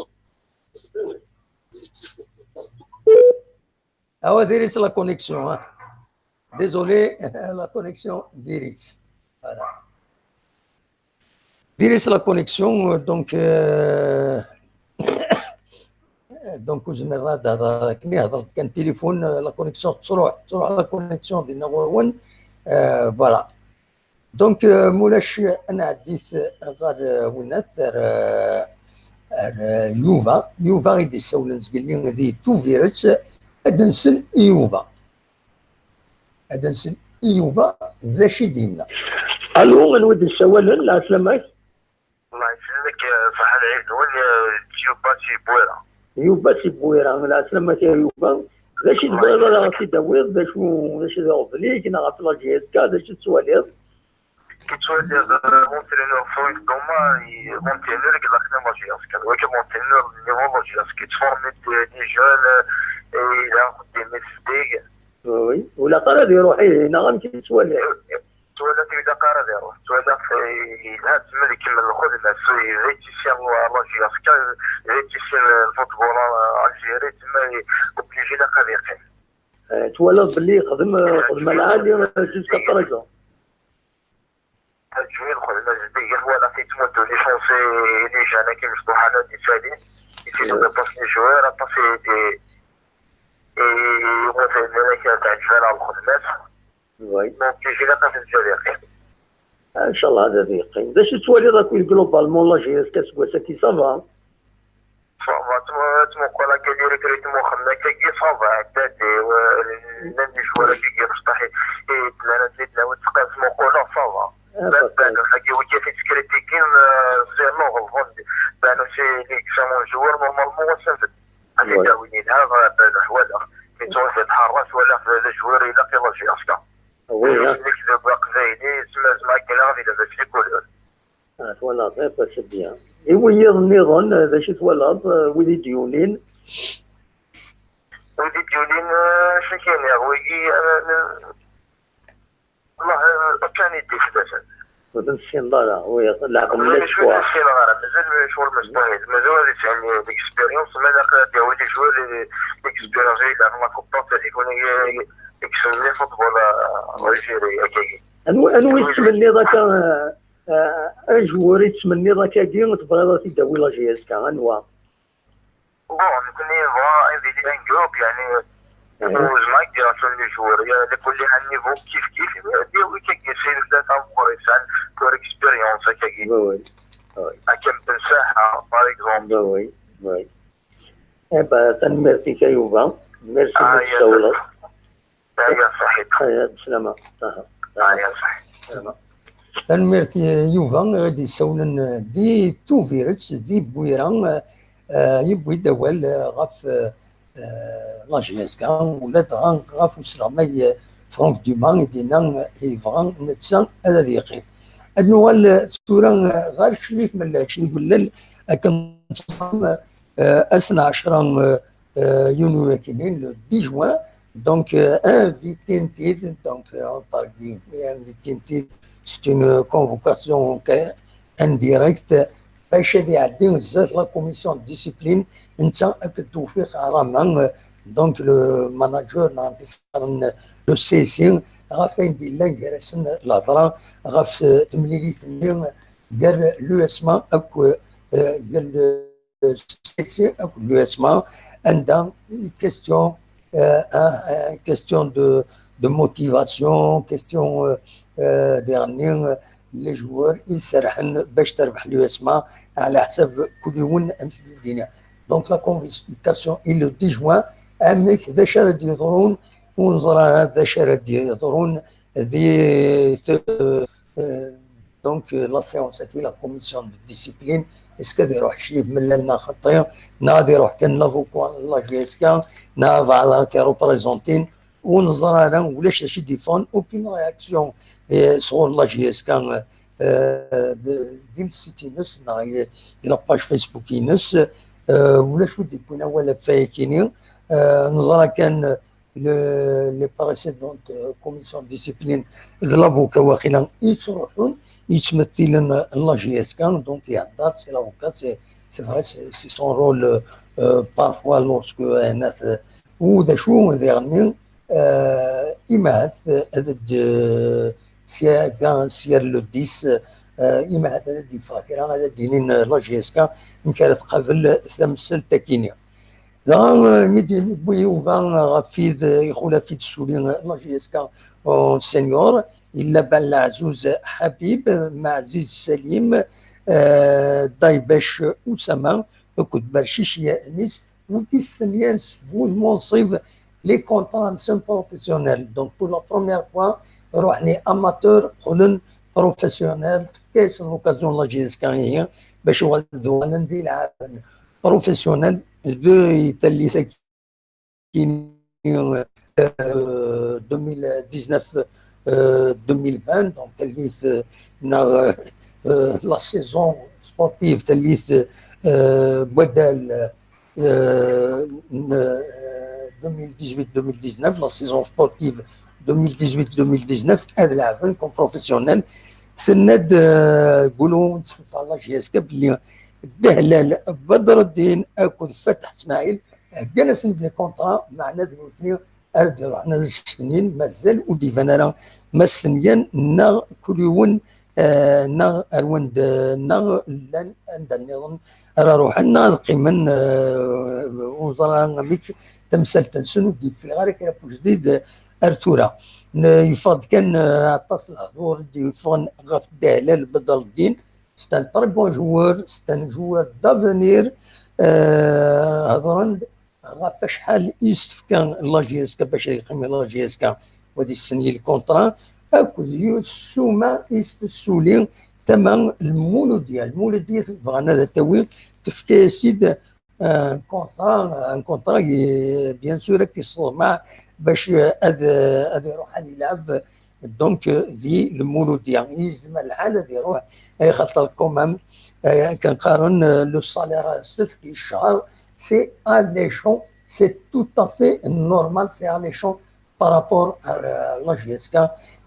Awa, diri-tt la connexion, hein. Désolé, la connexion, diri-tt. Voilà. Diri-tt la connexion, euh, donc, euh, donc, ur zmireɣ ad hḍeṛ akken i hḍeṛ kan téléphone, euh, la connexion tettruḥ, tettruḥ la connexion dinna ɣur-wen, euh, voilà. Donc, euh, mulac, ad nɛeddit ɣer, euh, winnat, ar, euh, ar, euh, Yuba. Yuba i d-issawlen zgelli di Tubiret. Ad nsel i Yuba. Ad nsel i Yuba d acu i d-yenna. Allo, anwa i d-yessawalen? Lɛeslama-k. Allah yesselmek, ṣaḥa lɛid-nwen, d Yuba si Bwira. Yuba si Bwira, lɛeslama-k a Yuba. D acu i tebɣiḍ ad aɣ-t-id-tawiḍ? D acu, d acu d aɣbel-ik neɣ ɣef la J S K, d acu tettwaliḍ? Ki ttwaliɣ, euh, l'entraîneur Franck Doma, l'entraîneur deg la la J S K. Wagi l'entraîneur niveau la J S K, yettformi des jeunes, euh, et il a des métiers. Oui, ur ilaq ara ad iruḥ ihi, neɣ amek i tettwaliḍ? Ttwaliɣ ur ilaq ara ad iruḥ. Ttwaliɣ yelha tma ad ikemmel lxedma-s, d atisyan n la J S K, d atisyan n lfutbol algérie, tma obligé ilaq ad yeqqim. Eh, twalaḍ belli yexdem, eh, lxedma lɛali, eh, jusqu'à présent. Ǧǧu lxedma zeddiget, walaɣ-t yettmuddu les chances i les jeunes akka imecṭuḥen ad d-ittalin. Yettili aṭas n les joueurs, aṭas i d-, i, i, i, teɛǧeb-aneɣ lxedma-s. Oui. Donc, ilaq ad ten-ǧǧeɣ ad yeqqim. Inchallah, ad yeqqim. D acu tettwaliḍ akk globalement la J S K aseggas-agi, ça va? Ça va, ttmu-, ttmuqul akka di recrutement xedmen akkagi, ça va, ɛedda-d, eh, llan des joueurs akkagi mecṭuḥ i, i d-nnan ad d-nawi ttmuquleɣ, ça va. Ah, Bad d'accord. Banu, agi wigi i t-yettkritikun, eh, c'est non, ɣelḍen. Banu c'est l'excellent joueur, normalement, wass-a nbedd. Ad Ouais. t-id-awin yelha, Banu ḥwaleɣ. Mi ttruḥ d lḥerra, twalaɣ d joueur ilaq i la J S K. Oui, hein. Nekk d aqbayli, tma zma akken ad ilabas les couleurs. Ah, twalaḍ, eh, bah, c'est bien. I wiyiḍ nniḍen, eh, d acu twalaḍ, eh, wid i d-yulin? Wid i d-yulin, eh, acu kan, wigi, eh, n-, Allah, eh, kan i d-iḥdasen. Ur ten-tessineḍ ara, oui, leɛqel Mazal la ur ssineɣ ara, mazal ccɣel mecṭuḥ, mazal ad yesɛu l'expérience, ma ilaq ad yawi les joueurs, l'expérience, i la Coupe d'Afrique, i, i, i yessnen les football, eh, algérie, akkagi. Anwa, anwa i tettmenniḍ akka, eh, eh, un joueur i tettmenniḍ akkagi, tebɣiḍ ad t-id-tawi la J S K, anwa? Bon, nekkni nebɣa ad yili un groupe, yeɛni, Mhm. ur zmireɣ ad d-awiɣ les joueurs, ya, les kulli à niveau kif kif, ad yawi akkagi sin tlata meqqar yesɛan leur expérience, akkagi. Oui, oui. Akka Ben Saha, par exemple. Oui, oui, oui. Eh ben, tanemmirt-ik a Yuba. Merci Ah, ma ya, tsawleḍ. Aya ṣaḥit. Aya, bslama. Aha. Aya ṣaḥit. Tanemmirt i Yuba i d-yessawlen, eh, di Tubiret, di Bwira, eh, eh, yewwi-d awal, eh, ɣef, eh, eh, la J S K, ula dɣa ɣef usleɣmay, eh, Franck Duma, i d-yenna, eh, yebɣa netta ad, ad yeqqim. Ad nuɣal, eh, tura, eh, ɣer Crif Mellac, i yullen akken tfehmem, eh, ass n ɛecṛa, eh, eh, yunyu akkin, le dix juin, donc, euh, invitin-t-id, donc, euh, entre guillemets, invitin-t-id, c'est une convocation indirecte, bac ad iɛeddi zdat la commission de discipline, netta akked Tewfiq Arama, euh, donc le manager, neɣ le C C, ɣef wayen d-yellan gar-asen lehḍra ɣef, euh, temlilit-nni gar l'U S M A akked, euh, gar le C C akked l'U S M A, anda question, euh, hein, euh, question de, de motivation, question, euh, euh, dernier, euh, les joueurs i serrḥen bac terbeḥ l'U S M A, ɛla ḥsab kul yiwen amek d-yenna. Donc la convocation est le dix juin, amek d acu ara d-yeḍrun, ur neẓri ara d acu ara d-yeḍrun di, euh, Donc, euh, la séance-agi, la commission de discipline, est-ce que ad iruḥ Crif Mellal neɣ xaṭi, neɣ ad iruḥ kan l'avocat n la J S K, neɣ ad iruḥ ad représenter, ur neẓri ara, ulac d acu i d-yeffɣen, aucune réaction, euh, sɣur la J S K, euh, de, di le site-ines, neɣ di, di la page Facebook-ines, euh, ulac wi d-yewwin awal ɣef wayagi-nni, euh, neẓra kan, le, les précédentes, euh, commissions de discipline de l'avocat waqila yettruḥun, yettmettilen la J S K, donc ihedder, c'est l'avocat, c'est, c'est vrai, c'est, c'est son rôle, euh, parfois lorsque, euh, nat, euh, u d acu diɣenni, euh, imahat, euh, ad d, euh, sya, sya le dix, euh, imahat ad d-yeffeɣ kra, ad d-inin, euh, la J S K, amek ara tqabel tamsalt-agi-nni. Dɣa, euh, mi d-yewwi Yuba, euh, ɣef id, euh, ixulaf i d-tessuli, euh, la J S K, euh, senior, yella Belɛzuz Ḥabib, Maɛziz Salim, euh, Daybac Usama, akked Bercic Yanis, wigi stenyan s bu lmunsib les contrats-nsen professionnels. Donc, pour la première fois, ruḥen amateur, qqlen professionnels, tefka-yasen l'occasion la J S K ihi, bac uɣalen d uɣalen d ilɛaben professionnels, de tallit-agi, euh, deux mille dix-neuf, euh, deux mille vingt, donc tallit, euh, neɣ, euh, euh, la saison sportive, tallit, euh, n waddal, euh, n, euh, deux mille dix-huit deux mille dix-neuf, la saison sportive deux mille dix-huit deux mille dix-neuf, ad lɛaben comme professionnel. Tenna-d, euh, Gulu, la J S K, belli Dehlal Bedreddin akked Fatah Smaɛil heggan-asen-d les contrats, meɛna d nutni ara d-iruḥen ad stenyin, mazal ur d-iban ara ma stenyan neɣ kul yiwen, eh, neɣ ar wanda, neɣ llan anda nniḍen ara ruḥen, neɣ ad qqimen, eh, ur ẓra amek tamsalt-nsen ur d-yeffiɣ ara kra n ujdid ar tura. N-, yeffeɣ-d kan, eh, aṭas n lehdur i d-yeffɣen ɣef Dehlal Bedreddin, c'est un très bon joueur, c'est un joueur d'avenir. Euh, hedren-d ɣef acḥal i s-tefka la J S K bac ad yeqqim la J S K, wa d istenyi lkuntra, akked ssuma i s-tessuli tama n Lmuludya. Lmuludya bɣan ad tawi, tefka-yas-id, euh, un contrat, un contrat, bien sûr, ad k-yesseḍmeɛ bac, euh, ad, euh, ad iruḥ ad yelɛeb, donc, euh, di Lmuludya. Yezmer lḥal ad iruḥ, ay xaṭer quand même, euh, akken qqaren, euh, le salaire s tefk i ccher, c'est alléchant, c'est tout à fait normal, c'est alléchant par rapport à, euh, la J S K.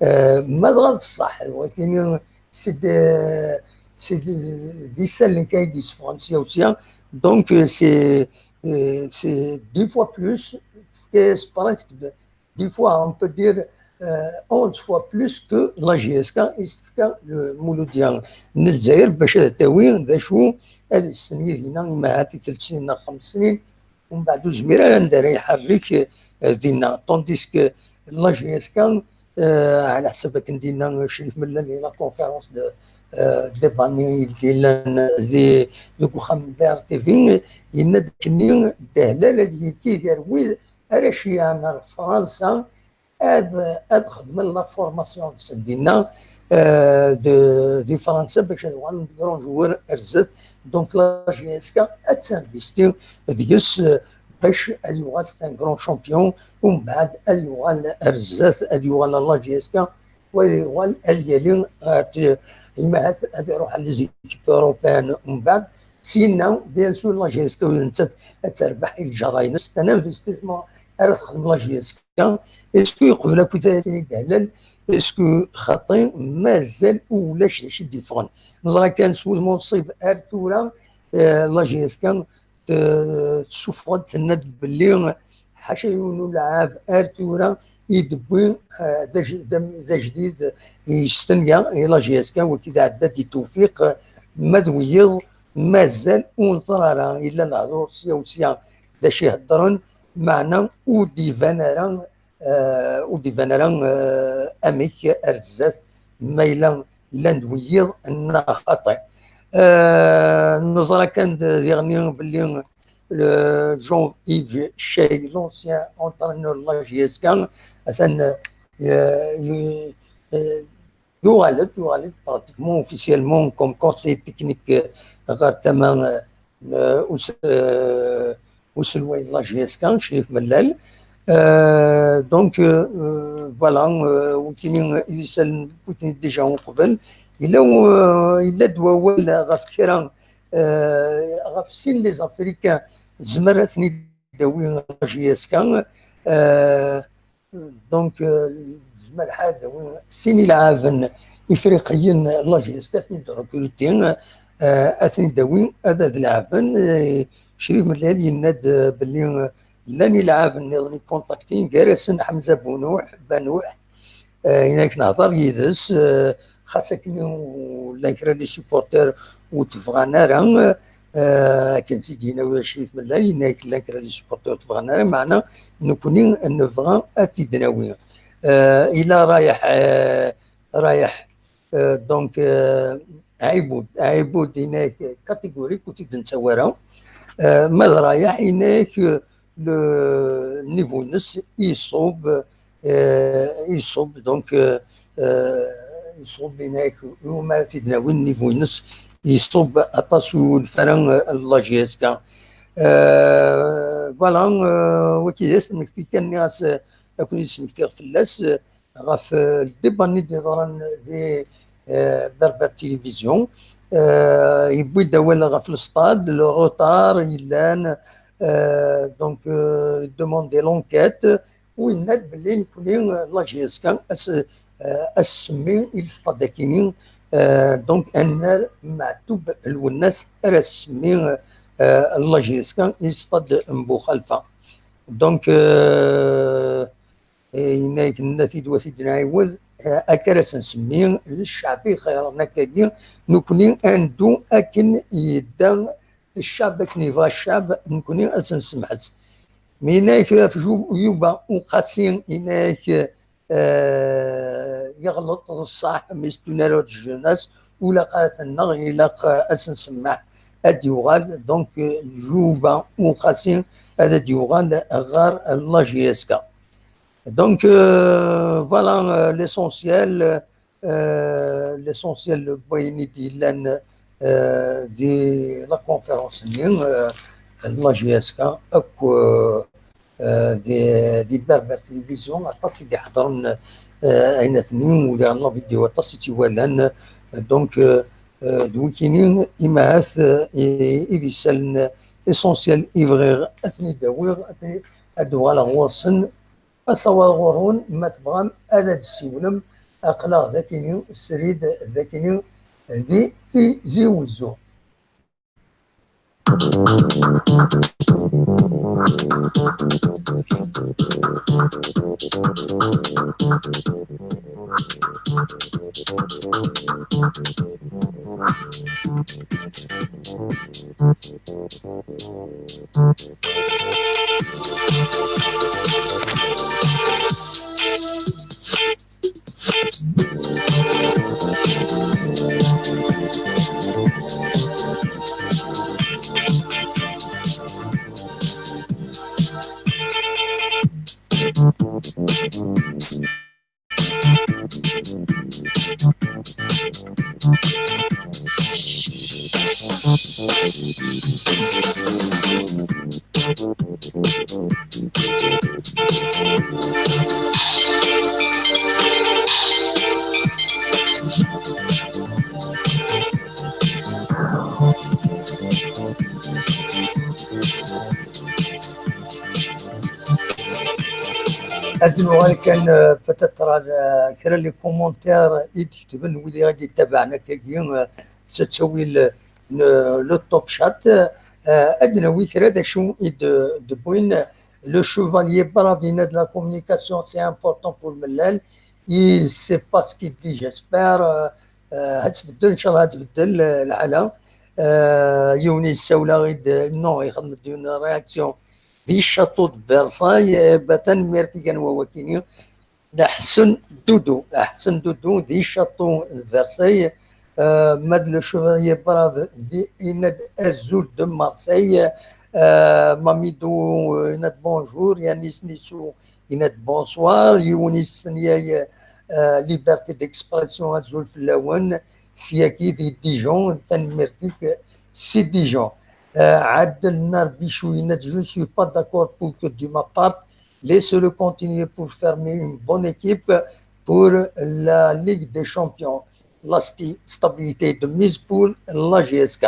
Euh, ma dɣa d ṣṣeḥ, wagini, c'est de, c'est de, d isallen kan i d-yesseffɣen sya u sya. Donc, euh, c'est, euh, c'est dix fois plus, c'est presque de, dix fois, on peut dire, euh, onze fois plus que la J S K i s-tefka Lmuludya n Lezzayer bac ad tawi d acu ad istenyi dinna, imahat i tlata snin neɣ xems snin, umbeɛd ur zmir ara anda ara iḥerrek, eh, dinna. Tandis que la J S K, eh, ɛla ḥsab akken dinna Crif Mellal di la conférence de, eh, de débat-nni i d-illan di, deg uxxam n B R T V, yenna-d akkenni Dehlal ad yili gar wid ara ceyyɛen ar Fransa ad, ad xedmen la formation-nsen dinna, euh, de, di Fransa bac ad uɣalen d grand joueur ar zdat. Donc la J S K ad tinvesti deg-s, euh, bac ad yuɣal c'est un grand champion, umbeɛd ad yuɣal ar zdat, ad yuɣal ar la J S K, wa ad yuɣal ad yali ɣer, euh, imahat ad iruḥ ar les équipes européennes umbeɛd. Syenna, bien sûr, la J S K ula d nettat ad terbeḥ i lǧara-ines, c'est un investissement ara texdem la J S K. Est-ce que yeqbel akk i tayri d-hlan? Est-ce que xaṭi? Mazal ulac d acu i d-yeffɣen. Neẓra kan s wudem unṣib ar tura, eh, la J S K t-, tessufeɣ-d, tenna-d belli ḥaca yiwen ulɛab ar tura i d-tewwi, eh, d aj-, d am-, d ajdid yestenya i la J S K, wagi d ɛedda di Tewfiq, eh, ma d wiyiḍ, mazal ur neẓri ara, yella lehdur sya u sya d acu i heddren, meɛna ur d-iban ara, eh, ur d-iban ara, eh, amek ar zdat, ma yella llan-d wiyiḍ neɣ xaṭi. Eh, neẓra kan d-, diɣenni belli le Jean-Yves Chay, l'ancien entraîneur de la J S K, atan, eh, eh, eh, yuɣal-d, yuɣal-d pratiquement officiellement comme conseiller technique, euh, ɣer tama, euh, n, euh, us-, euh, uselway n la J S K, Crif Mellal. Euh, donc, euh, euh, voilà, euh, wikini, euh, i d isallen wikini déjà uqbel. Yella, euh, yella-d wawal ɣef kra, euh, ɣef sin les Africains, zemmer ad ten-id-awi la J S K. Euh, donc, euh, zemmer ad awi sin ilɛaben ifriqiyen la J S K ad ten-id-recruti, euh, ad ten-id-awi ad, ad lɛaben. Euh, Crif Mellal yenna-d, euh, belli, euh, llan ilɛaben nniḍen i contactin, gar-asen Ḥemza Bunuḥ, Banuḥ, euh, yenna-k nehḍer yid-s, euh, xas akken llan kra n les supporters ur t-bɣan ara, euh, akken tt-id-yenna Crif Mellal, yenna-k llan kra n les supporters ur t-bɣan ara, meɛna nekni nebɣa ad t-id-nawi. Euh, ila rayeḥ, euh, rayeḥ, euh, donc, euh, Ɛibud, Ɛibud yenna-k catégorique ur t-id-nettawi ara. Euh, ma d rayeḥ yenna-k, euh, le niveau-ines iṣub, euh, iṣub, donc, euh, euh, iṣub yenna-k, ur mi ara t-id-nawi niveau-ines iṣub aṭas ur yunef ara, euh, la J S K. Euh, voilà, euh, wagi d asmekti kan nniɣ-as, euh, ad ken-id-smektiɣ fell-as, euh, ɣef, euh, le débat-nni d-yeḍran di, euh, Berbère Télévision. Euh, yewwi-d awal ɣef le stade, le retard yellan, euh, donc, euh, demander l'enquête, u yenna-d belli nekni, euh, la J S K, as, euh, as-semmi i le stade akini, euh, donc, annar Meɛtub Lwennas ara s-semmi, euh, la J S K i le stade n Buxalfa. Donc, euh, yenna-k, nenna-t-id, wa t-id-nɛiwed, euh, akka ara s-nsemmi, d cceɛb i xeyyren akkagi, nekni ad neddu akken yedda cceɛb, akken yebɣa cceɛb, nekni ad s-nsemḥet. Mi yenna-k ɣef Ju-, Yuba Uqasi, yenna-k, euh, yeɣleḍ, d ṣṣeḥ, mais c'est une erreur de jeunesse, ur ilaq ara ad t-nneɣ, ilaq, euh, ad s-nsemmeḥ, ad d-yuɣal, donc, euh, Yuba Uqasi ad d-yuɣal ɣer la J S K. Donc, euh, voilà, euh, l'essentiel, euh, l'essentiel n wayen i d-yellan, euh, di la conférence-nni, euh, n la J S K akk, euh, euh, di, di Berbère Télévision, aṭas i d-iḥeḍren, euh, aynaten-nni, u diɣen la vidéo aṭas i tt-iwalan. Donc, euh, euh, d wikini, imahat, euh, i, i d isallen essentiel i bɣiɣ ad ten-id-awiɣ, ad ten-, ad d-uɣaleɣ ɣur-sen. Asawaḍ ɣur-wen, ma tebɣam ad d-tessiwlem, aql-aɣ dakini, srid dakini, di Tizi Wezzu. Ad nuɣal kan, euh, peut-être, ar, euh, kra n les commentaires i d-ketben wid i ɣ-d-yettabaɛen akkagi, euh, s ttawil n, euh, le Top Chat. Euh, ad nawi kra d acu i d-, d-wwin. Le Chevalier Brave yenna-d la communication, c'est important pour Mellal. Il sait pas ce qu'il dit, j'espère. Euh, euh, ad tbeddel, inchallah ad tbeddel, euh, lḥala. Euh, yiwen yessawel-aɣ-id, non, ixdem-d une réaction di château de Versailles, euh, ba tanemmirt i gan wawakini. D Ḥsen Dudu, Ḥsen Dudu di château de Versailles, euh, ma d le Chevalier Brave di, yenna-d azul de Marseille, euh, Mamidou, euh, yenna-d bonjour, Yanis Nissou, yenna-d bonsoir, yiwen yestenyaw, euh, liberté d'expression, azul fell-awen, syagi di Dijon, tanemmirt-ik, si Dijon. Euh, Abdel Nar Bichou yenna-d, je suis pas d'accord pour que Duma parte, laissez-le continuer pour former une bonne équipe pour la Ligue des Champions. La sti-, stabilité de mise pour la G S K.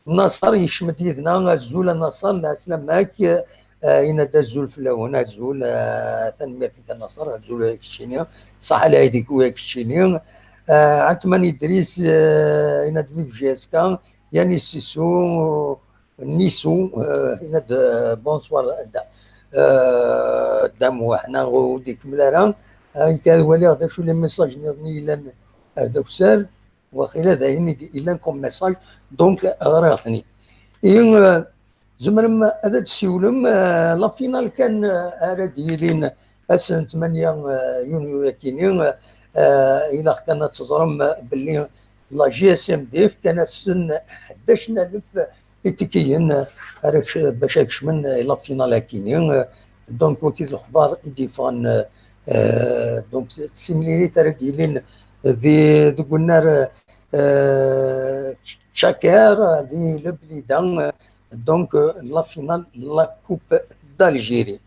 Naṣer yekcem-d yid-neɣ, azul a Naṣer, lɛeslama-k, eh, yenna-d azul fell-awen, azul, eh, tanemmirt-ik a Naṣer, azul a keččini, ṣaḥa lɛid-ik a keččini. Eh, Ɛetman Idris, eh, yenna-d vive G S K, Yanis Sissou, Nissou, eh, yenna-d, eh, bonsoir, da, eh, da Muḥ, neɣ ur d-ikemmel ara. Eh, nekk ad waliɣ d acu les messages nniḍen i yellan ar d akessar. Waqila d ayen i d-, yellan comme message, donc ɣriɣ-ten-id. I, euh, tzemrem ad d-tessiwlem, euh, la finale kan, euh, ara d-yilin ass n tmanya, euh, yunyu akini, euh, ilaq kan ad teẓrem, euh, belli la G S M D fkan-asen ḥdac n alef itikiyen ara kec-, bac ad kecmen i la finale akini. Donc, wagi d lexbar i d-yeffɣen, euh, donc, d timlilit ara d-yilin di, deg unnar, euh, Tchakar, di Leblida, donc, euh, la finale, la Coupe d'Algérie.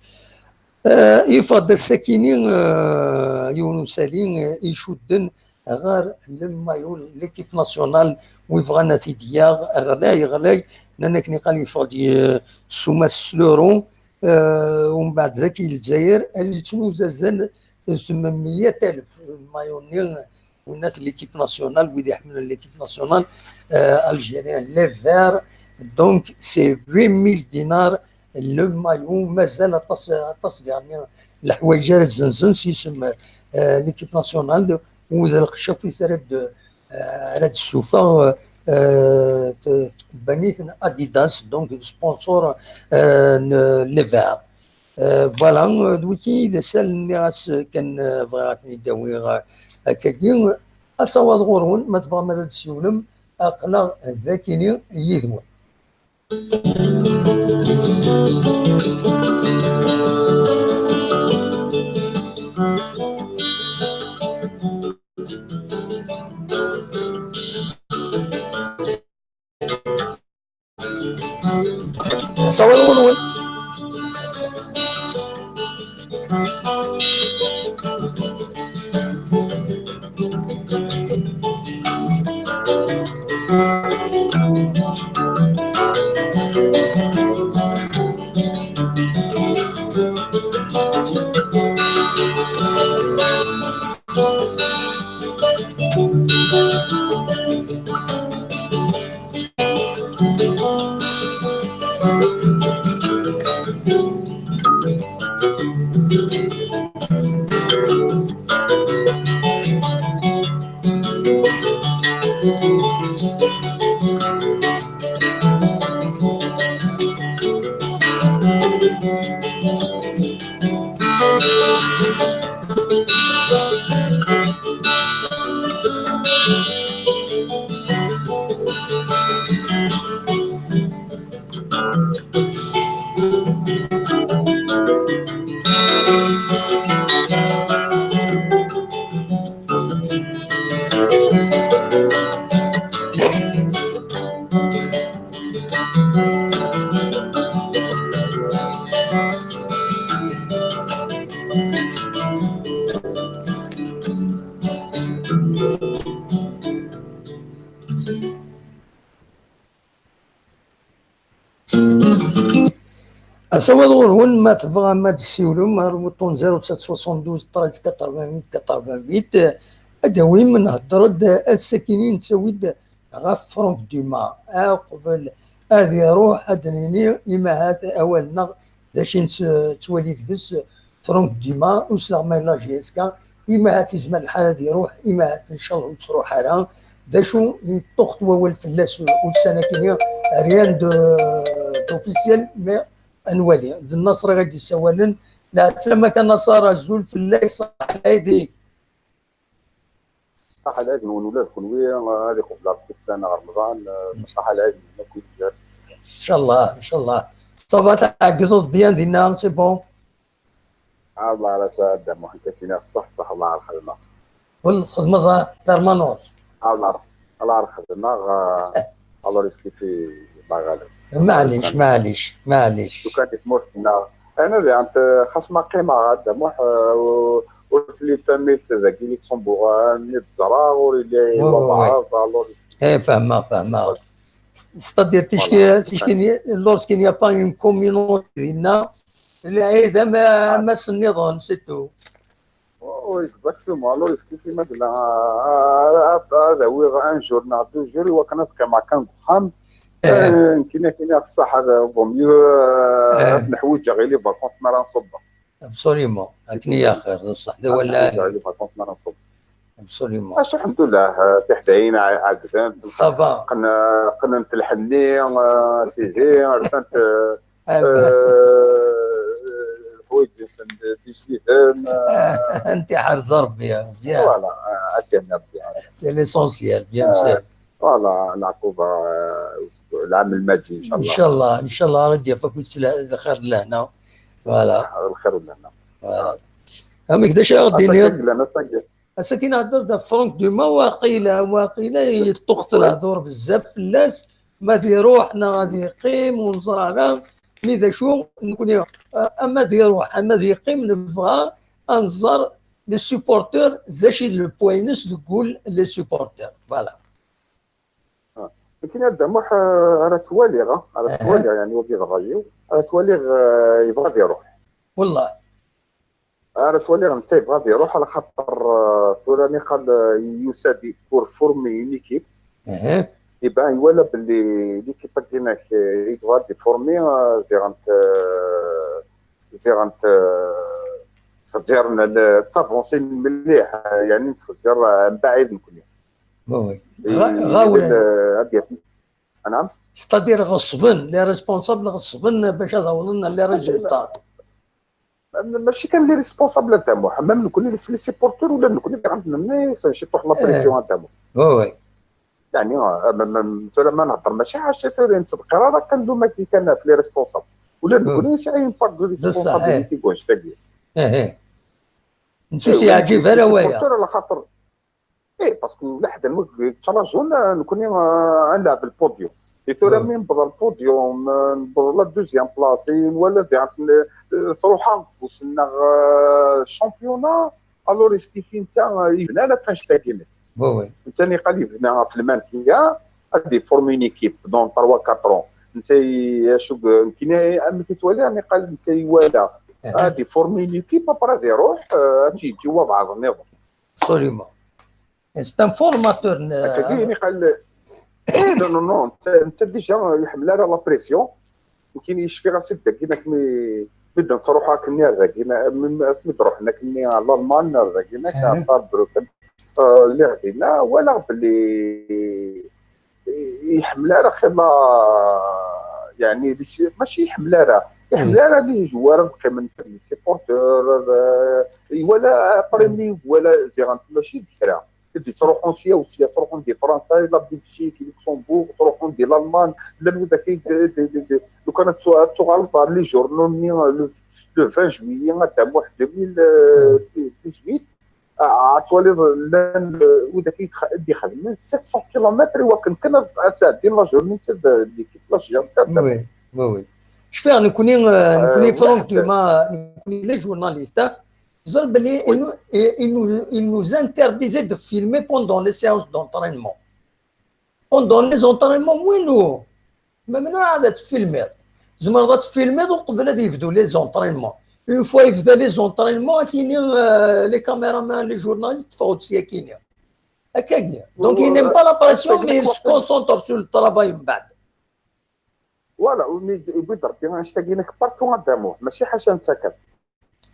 Euh, yeffeɣ-d ass-akini, euh, yiwen usali, euh, icudden ɣer le maillot n l'équipe nationale, wi bɣan ad t-id-yaɣ, ɣlay, ɣlay, nnan akken iqal yeffeɣ-d, eh, s umas s l'euro, eh, umbeɛd dagi i Lezzayer, ad yettnuz azal n tmenmiyat alef, le maillot-nni, winat l'équipe nationale, wid iḥemmlen l'équipe nationale, eh, algérien, les verts, donc c'est huit mille dinars, le maillot, mazal aṭas, aṭas diɣen leḥwayeǧ ara zzenzen s yisem, eh, l'équipe nationale, u d lqecc akkit ara d-, eh, ara d-ssufeɣ, eh, t-, tkebbanit n Adidas, donc d sponsor, eh, n les verts. Eh, voilà, eh, d wiki i d asal nniɣ-as kan, eh, bɣiɣ ad ten-id-awiɣ, eh, akkagi. Ad tawaḍ ɣur-wen, ma tebɣam ad d-tsiwlem, aql-aɣ d akini yid-wen. Asawaḍ ɣur-wen. Asawaḍ ɣur-wen, ma tebɣam ad d-ssiwlem ar wuṭṭun zéro sept soixante-douze treize quatre-vingt-huit quatre-vingt-huit, ad d-awim, nhedder-d, ass-akini nettawi-d ɣef Franck Dumas. Uqbel ad iruḥ, ad d-nini imahat awal-nneɣ d acu i nettwali deg-s. Franck Dumas, usleɣ ma yella G S K, imahat izmer lḥal ad iruḥ, imahat ncallah ur yettruḥ ara. D acu yeṭṭuqet wawal fell-as ussan-akini, rien de, d'officiel, mais ad nwali. D Nnaṣer i ɣ-d-yessawalen. Lɛeslama-k a Nnaṣer, azul fell-ak, ṣaḥa lɛid-ik. Ṣaḥa lɛid-nwen ula d kenwi, ad iqubel Ṛebbi ssana ɣer Remḍan, ṣaḥa lɛid-nwen akk. Inchallah, inchallah. Ça va, tɛeggdeḍ bien dinna, c'est bon. Allah ara sɛedda Muḥend Akini, ṣṣeḥ ṣṣeḥ, Allah ara xedmeɣ. Ur txedmeḍ permanence. Allah, Allah ara xedmeɣ. Alors iskifi baɣalem. Maɛlic, maɛlic, maɛlic. Lukan di tmurt-nneɣ, ana diɣen xas ma qqimeɣ a Dda Muḥ, ur telli tamit dagi Luxembourg, nni d-ẓraɣ ur illi wabaɛḍ. Alors eh, fehmeɣ, fehmeɣ. C'est-à-dire, lorsqu'il n'y a pas une communauté dinna, lɛid am ass nniḍen, c'est tout. Oh, exactement. Alors iskifi ma tella ad awiɣ un jour neɣ deux jours i wakken ad qqimeɣ kan deg uxxam. Nekkini akkin iɣ ṣṣaḥ, vaut mieux ad neḥwiǧ aɣ i les vacances mi ara nṣubb. Absolument. Akken i axir, d ṣṣeḥ, d awal lɛali. Les vacances mi ara nṣubb. Absolument. Acu, alḥemdullah, tiḥdayin ɛeggdent. Ça va. Qqnent lḥenni, sidi, rsant lḥwayeǧ nsen d ijdiden. Ntiḥer ẓer Rebbi. Voilà, akka Rebbi. C'est l'essentiel, bien sûr. Voilà, Leɛquba, lɛam lmaǧi, ncallah. Ncallah, ncallah, ad d-yaf akk lxir d lehna. Voilà. Lxir d lehna. Voilà. Amek, d acu ara d-tiniḍ? Ass-agi, ass-agi. Ass-agi nehder-d ɣef Franck Dumas, waqila, waqila yeṭṭuqet lehdur bezzaf fell-as, ma ad iruḥ neɣ ad yeqqim, ur neẓri ara. Mi d acu, nekkni, ama ad iruḥ, ama ad yeqqim, nebɣa ad nẓer les supporters, d acu i d le poids-ines deg wul les supporters. Voilà. Nekkini a Dda Muḥ, ara twaliɣ, ara twaliɣ, yeɛni wagi d ṛṛay-iw, ara twaliɣ yebɣa ad iruḥ. Wellah. Ara twaliɣ netta yebɣa ad iruḥ, ala xaṭer tura niqal yusa-d pour former une équipe. Iban iwala belli l'équipe-agi-inek i yebɣa ad iformi, ziɣent, ziɣent ttxezzirent, ttavansin mliḥ, yeɛni ttxezzir mbaɛid nekkni. Ɣawlen. Ad yaf. Anɛam? C'est-à-dire ɣeṣben, les responsables ɣeṣben bac ad awḍen les résultats. Mačči kan les responsables a Dda Muḥ, même nekkni les supporters, ula d nekkni diɣen nenna-as ciṭuḥ la pression a Dda Muḥ. Oui, oui. Yeɛni tura ma nehder mačči ḥaca tura nettḍeqqir ara kan d umaki kan ɣef les responsables. Ula d nekkni nesɛa une part de responsabilité deg wannect-agi. Nettu s-yeɛǧib ara waya. Ala xaṭer Eh, parce que ulaḥed n wid yettraǧun, eh, nekkni, eh, ad nleɛb le podium. Et tura mi newweḍ le podium, eh, newweḍ la deuxième place, i nwala diɣen, eh, truḥ ɣef ufus-nneɣ, eh, championnat, alors iskifi netta, eh, yebna la fin cctagine. Netta niqal yebna ɣef lmantiya, ad iformi une équipe dans trois quatre ans. Netta i-, acu, nekkini amek i ttwaliɣ, niqal netta iwala ad iformi une équipe, après ad iruḥ, eh, ad tt-yeǧǧi wabɛaḍ nniḍen. Absolument. C'est un formateur. Akkagi i qal. Eh, non, non, non. Netta, netta déjà ur iḥemmel ara la pression. Nekkini cfiɣ-as-d dagi, mi, mi d-nettruḥ akkenni ar dagi, asmi d-ruḥen akkenni ar Lalman, ar dagi, ar Saarbrücken. Eh, lliɣ dinna, walaɣ belli iḥemmel ara xilla, yeɛni, mačči iḥemmel ara, iḥemmel ara les joueurs ad qqimen les supporters, eh, iwala après mi iwala ziɣen mačči d kra. Di ttruḥun sya u sya, ttruḥun di Fransa, la Belgique, Luxembourg, ttruḥun di Lalman, llan widak i d, d, d, d, lukan ad tu-, ad tuɣaleḍ ɣer les journaux-nni, le, le vingt juillet, a Dda Muḥ deux mille dix-huit, ad twaliḍ llan, eh, widak i d-ixedmen sept cents kilomètres i wakken kan ad, ad sɛeddin la journée de l'équipe la G S quatre. Oui, oui, oui. Cfiɣ nekkni, eh, nekkni Franck Dumas, nekkni les journalistes, ah, ẓer belli il nous, il nous, il nous interdisait de filmer pendant les séances d'entraînement. Pendant les entraînements, winu? Mamnuɛ ad tfilmiḍ. Tzemreḍ ad tfilmiḍ uqbel ad yebdu les entraînements. Une fois yebda les entraînements, akini, eh, les caméramans, les journalistes, ffɣen-d syakini. Akkagi. Donc, il n'aime pas la pression, mais il se concentre sur le travail mbeɛd. Voilà, yewwi-d Rebbi annect-agi-inek partout a Dda Muḥ, mačči ḥaca netta kan.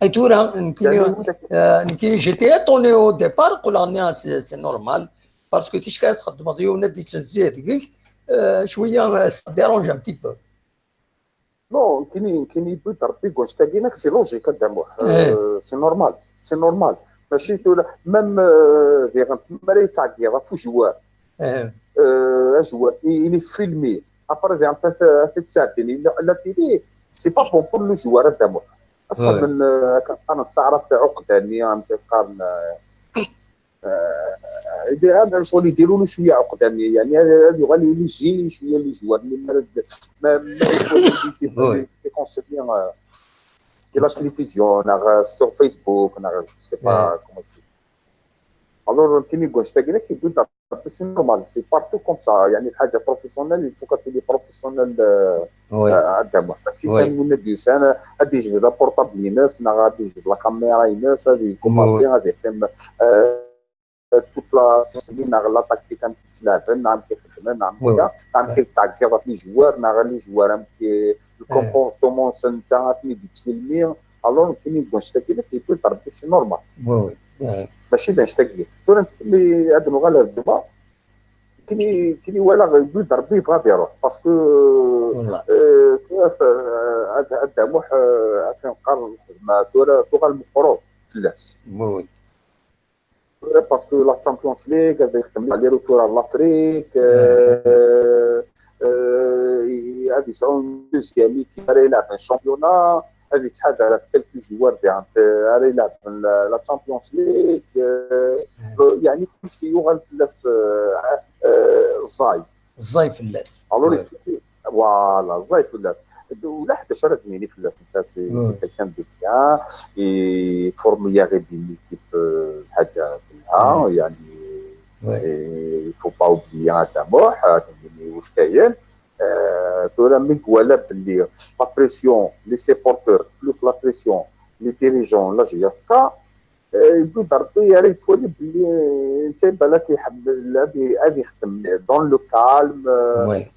Ay tura, nekkini, eh, nekkini, j'étais étonné au départ, qqleɣ nniɣ c'est, c'est normal, parce que ticki ad txeddmeḍ yiwen ad d-ittezzi deg-k, eh, cwiya, eh, ça dérange un petit peu. Non, nekkini, nekkini yewwi-d Rebbi annect-agi-inek, c'est logique a Dda Muḥ. Eh, c'est normal, c'est normal. Mačči tura, même, eh, diɣen, mi ara yettɛeggiḍ ɣef ujewwar, eh, ajewwar, il, il est filmé. Après, diɣen, ad t-, ad t-ttɛeddin, la, la télé, c'est pas bon pour le joueur a Dda Muḥ. اصلا من آه، كنقارن استعرضت عقدانيه، عم كنقارن آه، آه، هذا شغل يديروا له شويه عقدانيه، يعني هذا هذا يغلي لي جي شويه لي جوار اللي ما ما ما يكونش كونسيبيون في لا تلفزيون، ناغ سور فيسبوك، ناغ سي با كومون. الور كيما يقول شتا كيما كيقول، سي نورمال، سي بارتو كوم سا، يعني الحاجه بروفيسيونيل، يفو كتولي بروفيسيونيل. وي هذا هو، ماشي كان من ديوسان غادي يجبد لا بورطابل ينس، نا غادي يجبد لا كاميرا ينس، غادي يكومونسي، غادي يقيم توت لا سيمين، نا لا تاكتيك غادي تلعب، نعم كيخدم، نعم كذا، نعم كيتعقب في لي جوار، نا غير لي جوار، نعم كي الكومبورتمون سنتا غادي يتفيلمي. الور كيما يقول شتا كيما كيقول ربي سي نورمال. وي وي آه. ماشي داك شتا كبير. تورا نتكلم هاد المغالطه دابا كيني كيني ولا غيدو ضربي بغا يروح باسكو والله هذا هذا موح كنقارن الخدمه تورا تورا المقروض فلاس وي تورا باسكو لا تشامبيونز ليغ هذا يخدم على روتور على لافريك. غادي يسعون دوزيام كي راه يلعب في الشامبيونا، غادي يتحدى على كيلكو جوار ديال راه يلعب في لا تشامبيونز ليغ. يعني كل شيء يغال في الزاي الزاي فلاس الور فوالا الزاي فلاس. ولا حتى شي راه تميني فلاس انت سي كيلكان دو بيان يفورمي غير بين ليكيب الحاجه كلها يعني يفو با اوبليي هذا موح تميني واش كاين. تورا من قوالا باللي لا بريسيون لي سيبورتور بلوس لا بريسيون لي ديريجون لا جي اف كا يقول ربي يا ريت تولي باللي انت بالك يحب هذه هذه يخدم دون لو كالم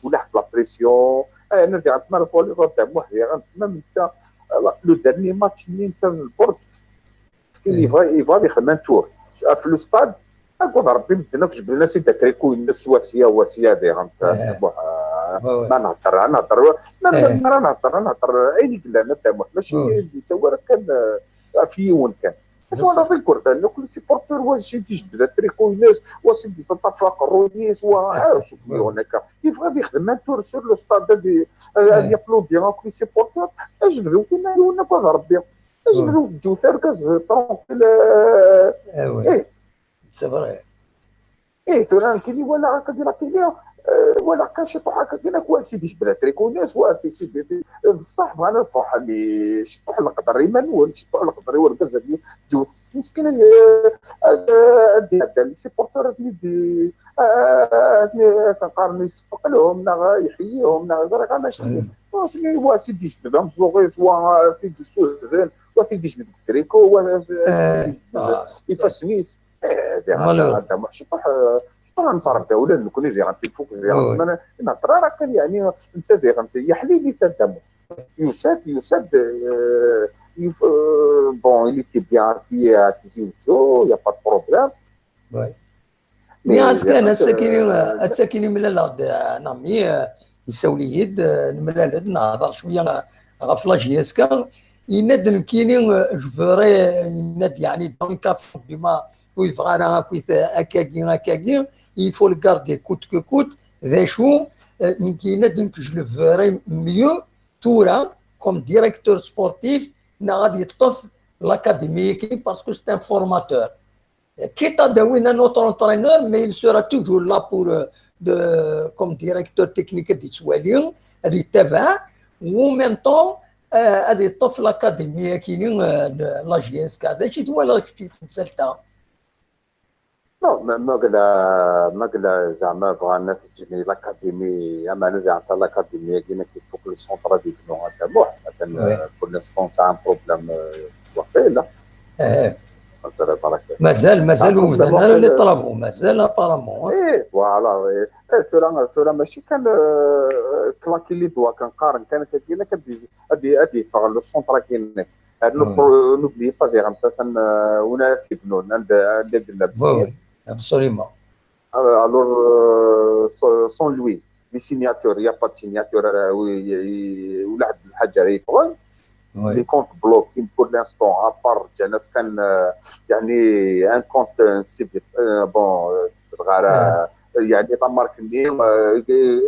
ولا حب لا بريسيون. انا دي عندنا الفولي غير تاع محيي غنتمم انت لو ديرني ماتش اللي انت البرج كي يفا يفا يخدم ان تور في لو ستاد. اقول ربي مدنا كجبد لنا سي داكريكو الناس واسيا واسيا دي غنت ما نهضر نهضر ما نهضر نهضر اين قلنا تاع ماشي انت ورا كان في يون كان. وانا في الكره لو كل سيبورتور واش يجي يجبد تريكو يناس واش يدي تطفق الرويس وشوف هناك كيف غادي يخدم ان تور سور لو ستاد هادي هادي بلوبيا كل سيبورتور اجبدوا كيما يونا كون ربي اجبدوا جو تركز ترونكيل. ايه سي فري. ايه تورا كيلي ولا هكا ديال لا تيلي ولا كان شي طوح هكا كاين كوا سيدي جبرات ريكونيس وا سيدي بصح معنا صح اللي شي طوح القدر ما نول شي طوح القدر يورد الزبيب جو مسكين. هادي هذا لي سيبورتور هادي دي كنقارن يصفق لهم نا يحييهم نا غير غير ماشي وا سيدي جبدهم زوغيس وا سيدي سوزان وا سيدي جبد تريكو وا يفسنيس. هذا ماشي طوح طوح نصرف دولة نكون اللي غنتي فوق اللي غنتمنى نهضر راه كان يعني انت اللي غنتي يا حليلي تدم يساد يساد. Bon il était bien habillé à Tizi Ouzou, il n'y a pas de problème. مي اسكان الساكني الساكني ملال انا مي يساولي-id نملال-ed نهضر شويه غف لا جي اس كا. يناد نكيني جو فوري يناد يعني دونك بما ويبغى انا كويت اكاكي اكاكي يفو الكاردي كوت كو كوت ذا شو. نكينا دونك جو فوري ميو تورا كوم ديريكتور سبورتيف نا غادي يطف لاكاديمي كي باسكو سي ان فورماتور. كي تداوينا نوتر انترينور مي il sera toujours là pour de comme directeur technique دي توالي غادي يتابع و même temps غادي يطف لاكاديمي كيني لا جي اس كا هذا شي توالي كي تمثلتها. نو ما قال ما قال زعما بغا الناس تجيني لاكاديمي اما انا زعما تاع لاكاديمي كاينه كي فوق لو سونتر دي نو هذا بوح مثلا بور لانستون سا ان بروبليم. واقيلا مازال مازال وجدان انا لي طرافو مازال ابارامون. ايه فوالا ايه سورا سورا ماشي كان كلاكي لي دوا كنقارن كان كدير لك هادي هادي فغل لو سونتر كاين. نوبلي با دير مثلا ونا كيبنون عند عند قلنا بزاف. ابسوليمون. الور سون لوي لي سيناتور يا با سيناتور ولا عند الحاجه يبغون لي كونت بلوكي بور لانستون ابار جاناس كان يعني ان كونت سيبي بون غارة يعني لا مارك نيم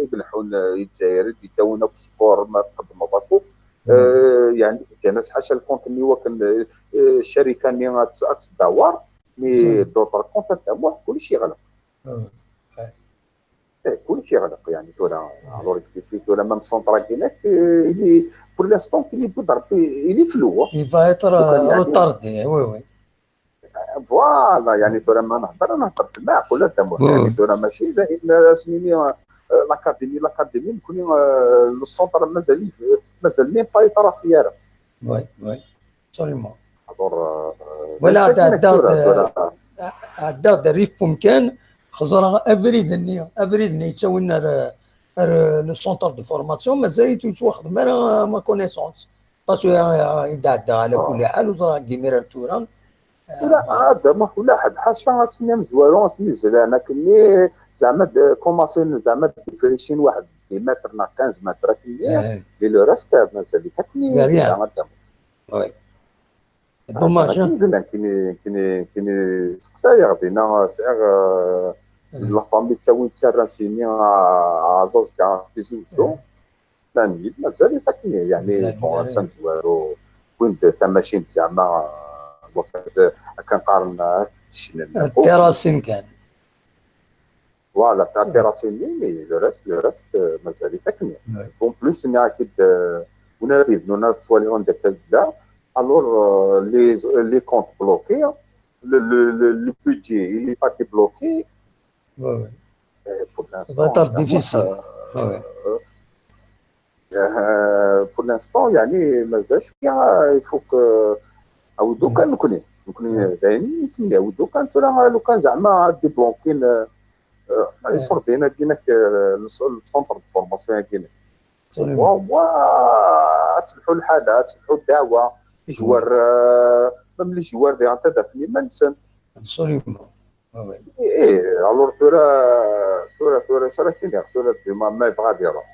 يقلحون الجزائر يتاونا في السبور ما تقدموا باكو. Euh, yeɛni, ǧǧan-as ḥaca lkunt-nni wakken, euh, ccarika-nni ad tt-, ad teddawar, mais d'autres comptes, a Dda Muḥ, kullec yeɣleq. Eh, kullec yeɣleq, yeɛni, tura, alors, expliquer tura, même centre-agi-inek, euh, il est, pour l'instant, il est, il est flou, hein. Il va être retardé, oui, oui. Voilà, yeɛni, tura ma nehder, nehder s lmeɛqul, a Dda Muḥ. Yeɛni, tura mačči d ayen, euh, as-nini, euh, l'académie, l'académie, nekkni, euh, le centre mazal, euh, mazal même pas yettṛaxi ara. Oui, oui, absolument. Alors, euh, voilà, d acu akka i nekk tura, tura? Ɛeddaɣ-d rrif n umkan, xeẓreɣ abrid-nni, abrid-nni yettawin ar, ar le centre de formation, mazal-it ur yettwaxdem ara, à ma connaissance. Aṭas i, i d-ɛeddaɣ, ɛla kulli ḥal, ur ẓriɣ deg imir ar tura. Tura, ah, d amek ulaḥed, ḥaca asmi amezwaru, asmi zlan akkenni, zeɛma d-, commencin, zeɛma d-, défrichint waḥed dix mètres neɣ quinze mètres akkenni, mais le reste, mazal-it akkenni, d rien. Oui. Dommage, hein. Kini, kini, kini, seqsayeɣ dinna, sɛiɣ, euh, la famille ttawin ttarran sini, a, a Zaẓga, Tizi Wezzu. Nnan-iyi-d, mazal-it akken, yeɛni, bon, ass amezwaru, wwin-d tamacint zeɛma, wakkat, akken qqaren, ad ccnen. Tirrasin kan. Voilà, tirrasin-nni, mais le reste, le reste, euh, mazal-it akken. En plus, nniɣ-ak-id, euh, unabid, nuna ad twaliḍ anda akka yella. Alors, euh, les, les comptes bloqués, le, le, le, le budget, il est pas débloqué. Oui, oui. Euh, pour l'instant, va être difficile. Euh, euh, pour l'instant, yeɛni, mazal cwiya, il faut que, awi-d kan nekkni. Nekkni, d ayen i nettmenni, awi-d kan tura, lukan zeɛma ad débloquin, euh, euh, iṣurdiyen-agi-inek, euh, le, le centre de formation-agi-inek. Au moins, au moins, ad telḥu lḥala, ad telḥu ddeɛwa, les joueurs, euh, même les joueurs, diɣen ad afen iman-nsen. Absolument. Oui, oui. Eh, alors, tura, tura, tura, acu ara k-iniɣ, tura, dima ma yebɣa ad iruḥ.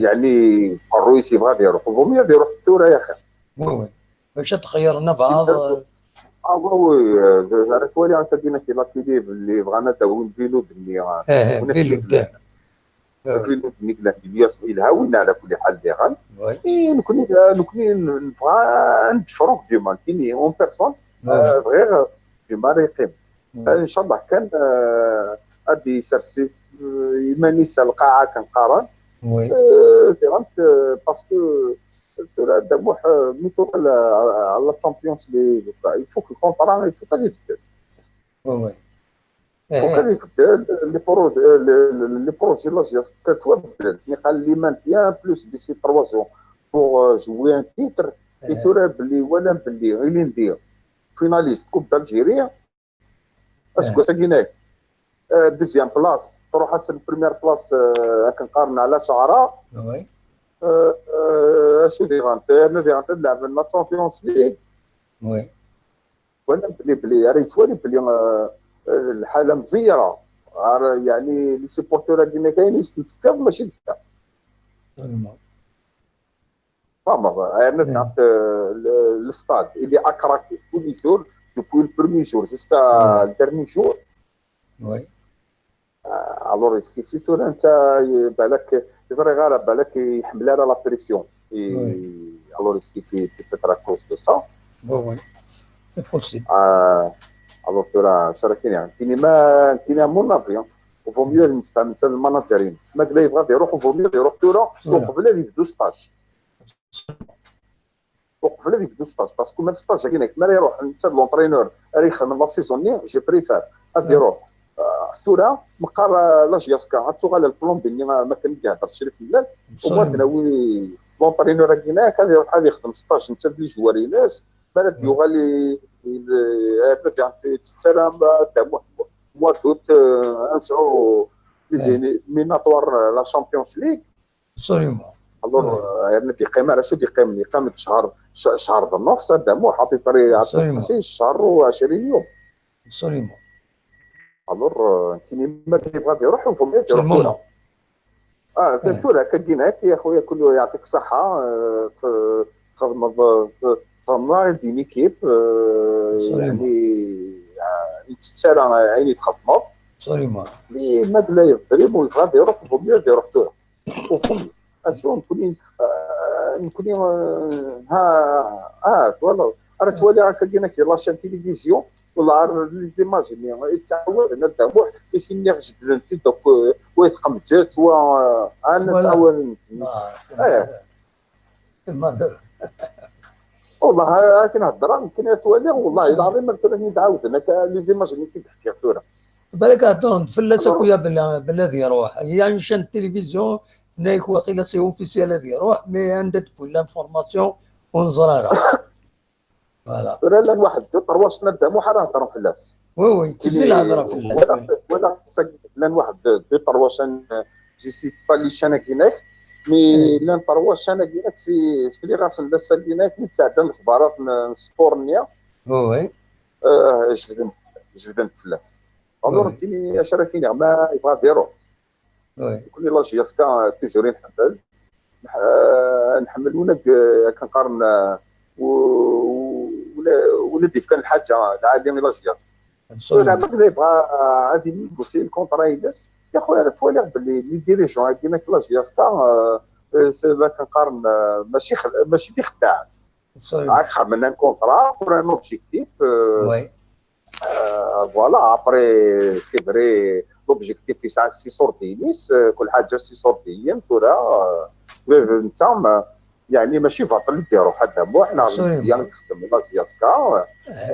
Yeɛni, qerruy-is yebɣa ad iruḥ. Vaut mieux ad iruḥ tura, ya axi. Oui, oui. Bac ad t-xeyyren abɛaḍ. Ah, oui, oui, euh, ara twali, anta dina ki la télé, belli bɣan ad d-awin Vilud-nni, euh, Vilud, Vilud-nni yelha win, ɛla kulli ḥal, diɣen. I nekkni, euh, nekkni n-, nebɣa ad nečč Franck Dumas, nekkini, en personne, euh, bɣiɣ, euh, Dumas ara yeqqim. Eh, ncallah kan, eh, ad isers, eh, iman-is ar lqaɛa akken qqaren. Eh, diɣen, eh, parce que tura Dda Muḥ, eh, mi tuɣal, eh, à la Champions League, il faut que le contrat, il faut ad ibeddel. Il faut ad ibeddel, les projets, eh, les, les, les projets n la jeunesse, ad ttwabeddlen. Niqal, il manque un plus d'ici trois ans pour, euh, jouer un titre. Et tura belli, walan belli, ilindi finaliste Coupe d'Algérie, aseggas-agi-inek, euh, deuxième place, truḥ-as la première place, euh, akken qqaren, ɛla ceɛra. Euh, euh, acu diɣen, yerna diɣen ad lɛeben la Champions League. Walan belli, belli, ara yettwali belli, euh, euh, lḥala meẓẓiyra. Ara, yeɛni, les supporters-agi-inek, ayen i s-ten-tefkiḍ, mačči d kra. Fehmeḍ, yerna diɣen, euh, le, le stade, il est à craquer tous les jours, depuis le premier jour jusqu'à le dernier jour. Euh, alors, est-ce que si tura netta, euh, balak, ur ẓriɣ ara, balak ur iḥemmel ara la pression. Et alors, est-ce que c'est peut-être à cause de ça? Oui, oui. C'est possible. Euh, alors, tura, acu ara k-iniɣ, nekkini ma, nekkini à mon avis, hein, vaut mieux ad nesteɛmel netta d lmanager-ines. Ma yella yebɣa ad iruḥ, vaut mieux ad iruḥ tura, uqbel ad yebdu stage. Uqbel ad yebdu stage, parce que ma d stage-agi-inek, mi ara iruḥ netta d l'entraîneur ara ixedmen la saison-nni, je préfère ad iruḥ, euh, tura, meqqar, euh, la J S K ad tuɣal ar le plan B-nni, euh, ma kan i d-ihedder Crif Mellal, au moins ad nawi l'entraîneur-agi-inek ad iruḥ ad ixdem stage netta d les joueurs-ines, mi ara d-yuɣal i, i, i, ad ittett ara, euh, Dda Muḥ, mois d'août, euh, ad nesɛu les éliminatoires, euh, la Champions League. Absolument. Alors, euh, yerna d-yeqqim ara, acu d-yeqqimen? Yeqqim-d ccher, c-, ccher d nnefs, a Dda Muḥ, à peu près, à peu près ccher u ɛecrin yum. Absolument. Alors, euh, nekkini ma yebɣa ad iruḥ, vaut mieux ad iruḥ tura. Ah, tura, akka-agi-inek, ya xuya, kullu yeɛṭik ṣṣeḥḥa, euh, t-, txedmeḍ, euh, t-, txedmeḍ une équipe, euh, yeɛni, euh, ur yettett ara ayen i txedmeḍ. Absolument. Mais ma yella yebɣa ad iruḥ, vaut mieux ad iruḥ tura. Au fond, acu nekkni, euh, nekkni, eh, ha, ah, twalaḍ, ara twaliɣ akka gina ki la chaîne télévision, wala ar les images-nni, yettɛawad Nadda Muḥ, i k-nniɣ jeddlen-t-id akk, eh, wa i tqemǧet, wa, eh, ah, voilà. Nettɛawaden. Ah, eh. Ma-, والله akken heddreɣ, nekkni ad twaliɣ, والله العظيم, ar tura ad iyi-d-ɛawden akka les images-nni i k-id-ḥkiɣ tura. Balak heddren-d fell-as akk ya bella, bella ad iruḥ. Il y a une chaîne de télévision, tenna-yak waqila c'est officiel ad iruḥ, mais anda d-tewwi l'information ur neẓri ara. Voilà. Tura llan waḥed deux trois sna Nadda Muḥ ara heddren fell-as. Oui, oui, tezzi lhedra fell-as, wala, oui. Wala sag-, llan waḥed deux trois chaînes, euh, je cite pas les chaînes-agi-inek, mais llan trois chaînes-agi-inek, si, sliɣ-asen la sag-agi-inek, mi ttɛeddan lexbarat n, n sport-nni. Oui, oui. Euh, jebden, jebden fell-as. Alors, nekkini acu ara k-iniɣ, ma yebɣa ad iruḥ. Oui. Nekkni la J S K, toujours i nḥemmel. Nḥ-, eh, nḥemmel win ag-, akken qqaren, eh, u-, u-, win, win i d-ifkan lḥaǧa, lɛali i la J S K. Absolument. Tura ma yebɣa, eh, ad inégocier le contrat-ines, ya xuya, ara twaliɣ belli les dirigeants-agi n la J S K, eh, eh, s-, akken qqaren, eh, mačči x-, mačči d ixeddaɛen. Absolument. Ak xedmen un contrat pour un objectif, euh, oui. Euh, voilà, après, c'est vrai, l'objectif, c'est ça, c'est sorti, euh, كل حاجة c'est sorti, tura, euh, mais, euh, نتا, ما, يعني, ماشي باطل اللي يروح هذا مو حنا. Absolument. مزيان نخدم la J S K, euh,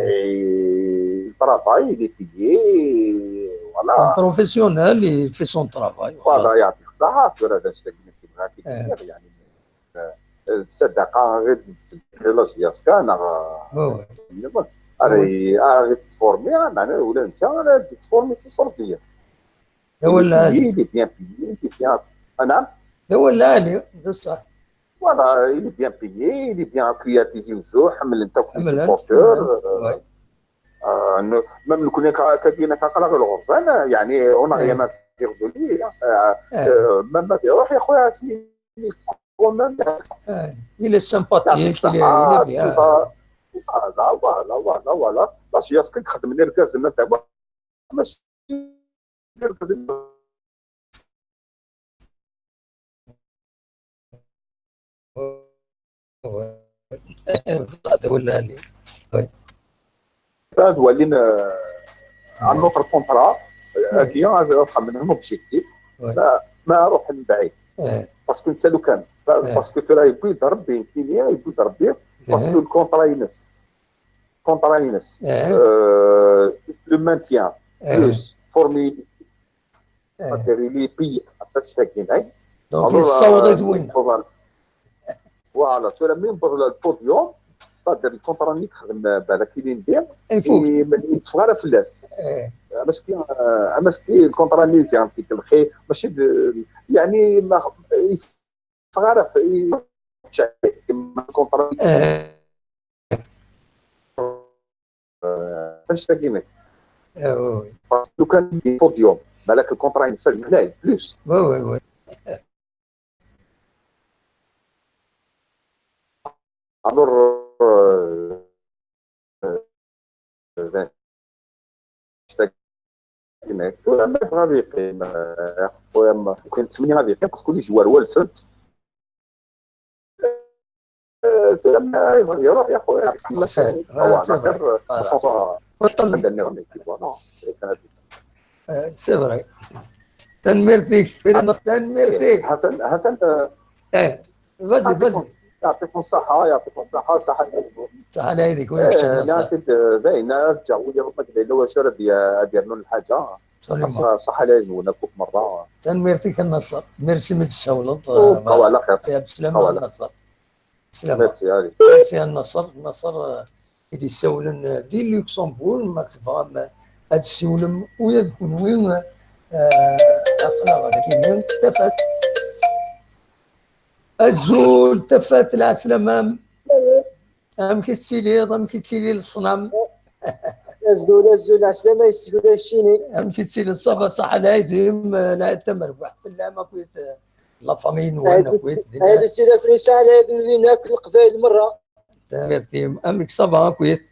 et le travail, il est payé, voilà. Un professionnel, il fait son travail, voilà. Voilà, يعطيك الصحة, tura هذا الشيء اللي كيبغى كيدير, يعني. الصداقه غير تسبح لا جياسكا انا. اري اري تفورمي، معناه ولا انت راه تفورمي سي سورديه. لا ولا لي بيان بيي، لي بيان. نعم. لا ولا لي بصح. فوالا، لي بيان بيي، لي بيان كرياتيزي وزو، حمل انت كل سيبورتور. آه، نو-، ميم لو كنا كا-، كاينين كنقرا غير الغرفان، يعني، اون ريان ا دير دو لي، آه، آه، ميم ما بيروح يا خويا، سميتو كومون. آه، il est sympathique, il est, il est bien. لا، لا، لا، لا، لا، لا، لا، سي ياسكن خدم لي الكاز، ما تاع، ماشي الكاز. هذا هو اللي، وي. بعد ولينا، آه، عن نوتر كونترا، آه، هذه هذا من اوبجيكتيف. ما، ما اروح من بعيد. باسكو انت لو كان، باسكو تو راه يبغي ربي، كينيا يبغي ربي، باسكو الكونترا ينس. كونترا ينس. آه، لو مانتيان. بلوس فورمي. سيتادير لي بي، عرفت شحال كاين عين. دونك يصور دوينا. فوالا، تو مين بر البوديوم، سيتادير الكونترا اللي تخدم بالك كي ندير، يفوت. يتفغى على فلاس. اما سكي، اما سكي الكونترا اللي زيان فيك الخير، ماشي د-، يعني ما خ-، يتفغى على ف-، ي-، كما الكونترا. آه، فاش تاكينك؟ آه، وي، وي. لو كان دي بوديوم، بالك الكونترا ينسى هنايا، بلوس. وي، وي، وي. الور، آه، آه، فاش تاكينك؟ ولا ما غادي يقيم، آه، خويا، ما كنت ثمانية غادي يقيم، باسكو لي جوار والسد. آه، يروح يا خويا. سي فري. آه، سي فري. تنميرتي. تنميرتي. هاتن، هاتن، آه، ايه، غادي، غادي. يعطيكم الصحة، يعطيكم الصحة، صحة عليكم. صحة عليك، وياك، إيه، شكرا. نعطيك، آه، باين، آه، رجع، ويا ربك إلا هو شو راه دي-، آه، دير له الحاجة. صح، صح عليك، ولا كوك مرة. تنميرتي كان نصر. ميرسي من السولط، آه، وعلى خير. يا بسلامة وعلى النصر. سلامة. ميرسي، علي. ميرسي النصر. النصر، آه، إذا يسولن، آه، دي لوكسمبورغ، ما تبغى ما هاد السولم، ويا تكون وين، آه، أخلاق هذاك يمين، تفات. أزول، تفات العسلامة. أمك تسيلي، أمك تسيلي للصنم. أزول، أزول، العسلامة يسلو للشيني. أمك تسيلي الصفا صح العيد، يم، العيد تمر، واحد في اللام، أكويت، لا فامي نوان، أكويت، هاي السيدة فريسة، على هذا المدينة، كل القبائل مرة. تمرتيم، أمك صفا، أكويت.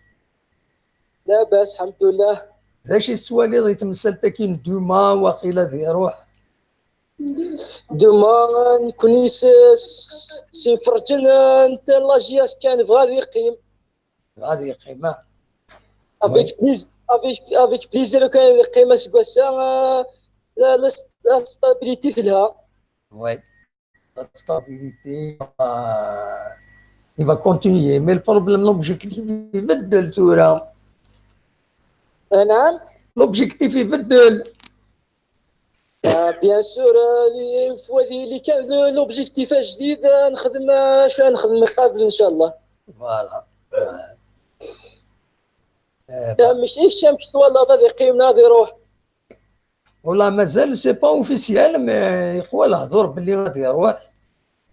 لاباس، الحمد لله. ذا شي السوالي ضي تمثلت كين دوما، واخيلا ذي روح. Demain, nekkni s, s, s imferǧen n la J S K, nebɣa ad yeqqim. Ad yeqqim, ah. Avec plaisir, avec, avec plaisir, kan ad yeqqim aseggas-a, euh, la, la, la stabilité telha. Oui. La stabilité, euh, il va continuer. Mais le problème, l'objectif, il va de le tour. L'objectif, il va de Ah, bien sûr, euh, les, les, les, l'objectif ajdid, euh, نخدم, euh, شو نخدم قبل إن شاء الله. Voilà. Amek, amek twalaḍ, ad yeqqim neɣ ad iruḥ? والله مازال c'est pas officiel, mais يقوى الهضور باللي غادي يروح.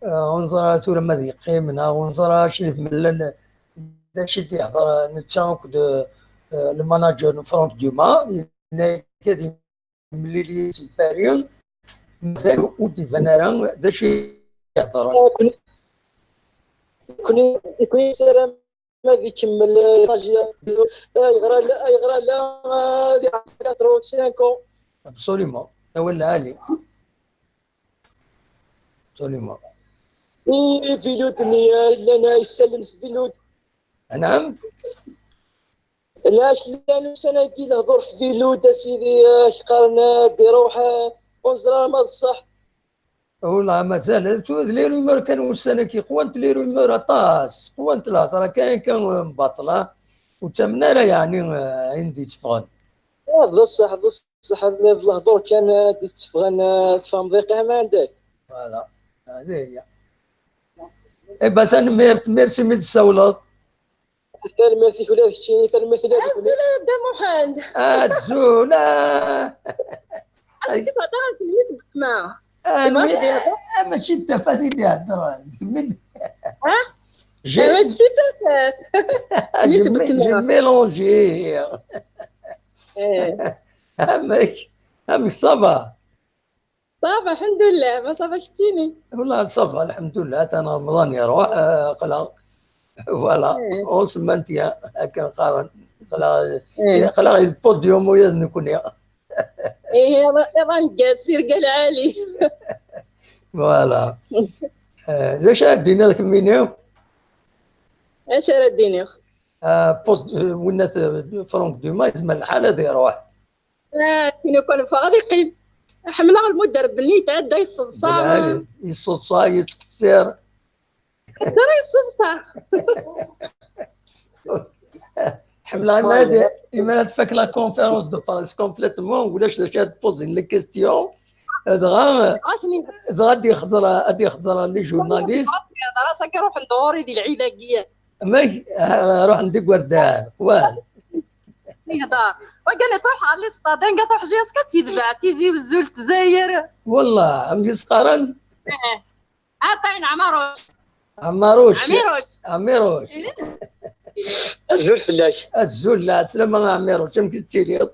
آه، ونزرى ثورة ما ذي قيمنا، ونزرى شريف ملل. دا شي دي هضر نتا كد، آه، الماناجر فرانك دوما، كادي ملي لي الباريون، مازال ودي فنرا دا شي يهضر. كني، كني سلام. ما ذي كمل، آه، راجل، آه، يغرى لا، آه، يغرى لا، آه، ذي quatre-vingt-cinq ans. Absolument. أول عالي. Absolument. إيه، فيلود ني، آه، لنا يسلم في فيلود. نعم. لاش لنا سنة كي الهضور في فيلود، سيدي، آه، قارن، آه، دي روح، آه، ونزرى ما الصح. والله مازال، تو-، les rumeurs كانوا السنة كي قوانت les rumeurs أطاس، قوانت الهضرة كان، كان مباطلة، وتمنى راه يعني، آه، عندي تفغن. آه، بصح، بصح، الهضور كان، آه، دي تفغن، آه، فهم ضيقها ما عندك. Voilà، هذه هي. إيه، بس أنا ميرت-، ميرسي ميد السولط. Tanemmirt-ik ula d keččini, tanemmirt ula d nekni. Azul a Dda Muḥend. Azul a. Amek i thedder a tlemmiẓt Betma? Ah, mačči d tafat i d-ihedder. Ha? J'ai, mačči d tafat. J'ai mélangé. Eh. Amek, amek ça va? صافا الحمد لله، ما صافا كتشيني. والله صافا الحمد لله، أنا رمضان يروح، آه، قلق. Voilà. On se maintient هكا قارن. قلق، قلق البوديوم ويا نكون يا. إيه، راه نقاس يرقى العالي. Voilà. آه، ليش ردينا لك مينيو؟ اش رديني؟ آه، بوست، آه، ونات، آه، فرانك دوما يسمى الحالة دي يروح. آه، كي نكون فغادي يقيم. حملة المدرب بني يتعدى يصدصا. يصدصا، يتكسر. ترى يصدصا. حملة نادي، إما تفك la conférence de presse complètement، ولاش شاد بوزين les questions. دغا، دغا غادي يخزر، غادي يخزر les journalistes. راسك روح ندوري دي العيدة كيا. مي، آه، روح عندك وردان، قوال. يهضر. وقال لي تروح على الاستاد، قال تروح جي اس كا تيدفع، تيزي وزول تزاير. والله، عم يسقرن. إيه. عطينا عمروش. عمروش. عميروش. عميروش. إيه. الزول فلاش. الزول، لا، سلام عميروش، كم كنت تيلي؟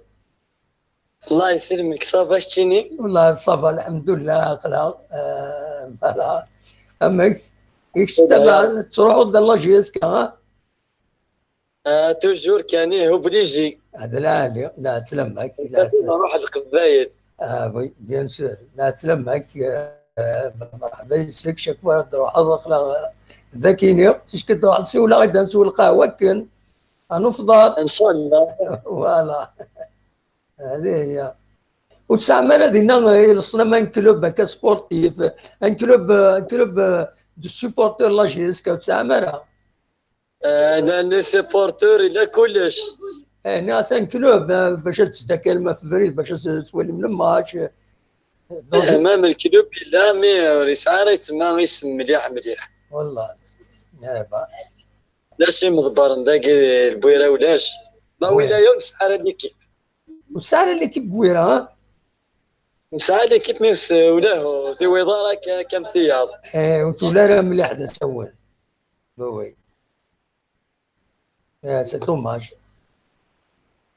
الله يسلمك، صافا شتيني؟ والله صافا، الحمد لله، خلا، آه، voilà. أمك، إيش تبع، تروحوا د la J S K، ها؟ آه، toujours كان، إيه، obligé. هذا لا، لا، لا، تسلمك، لا، نروح القبايل. آه، oui، bien sûr، لا، تسلمك، آه، مرحبا يسك، شكوى، تروح، خلا، ذاكيني، تشكي تروح تسوي، لا، غير نسوي القهوة، كن، أنا فضار. إن شاء الله. Voilà. هذه هي. وتسعى مالا دينا الصنم ان كلوب هكا سبورتيف، ان كلوب، ان كلوب دو سوبورتور لا جي اس كا، وتسعى مالا. آه، انا لي سوبورتور الى كلش. هنا تان كلوب، آه، باش تسدى كلمه في بريد، باش تولي من الماتش. دونك امام الكلوب لا، مي ريسعار يسمى اسم مليح مليح. والله. لا با. لا شي مضبر داك البويره ولاش. ما ولايه ونسعى على ليكيب. وسعر اللي كيب بويرة، ها؟ نسعى ليكيب ميس ولاه زي ويضارة ك-، كم ثياب. ايه، وتولى راه مليح هذا سوال. وي. ايه، سي دوماج.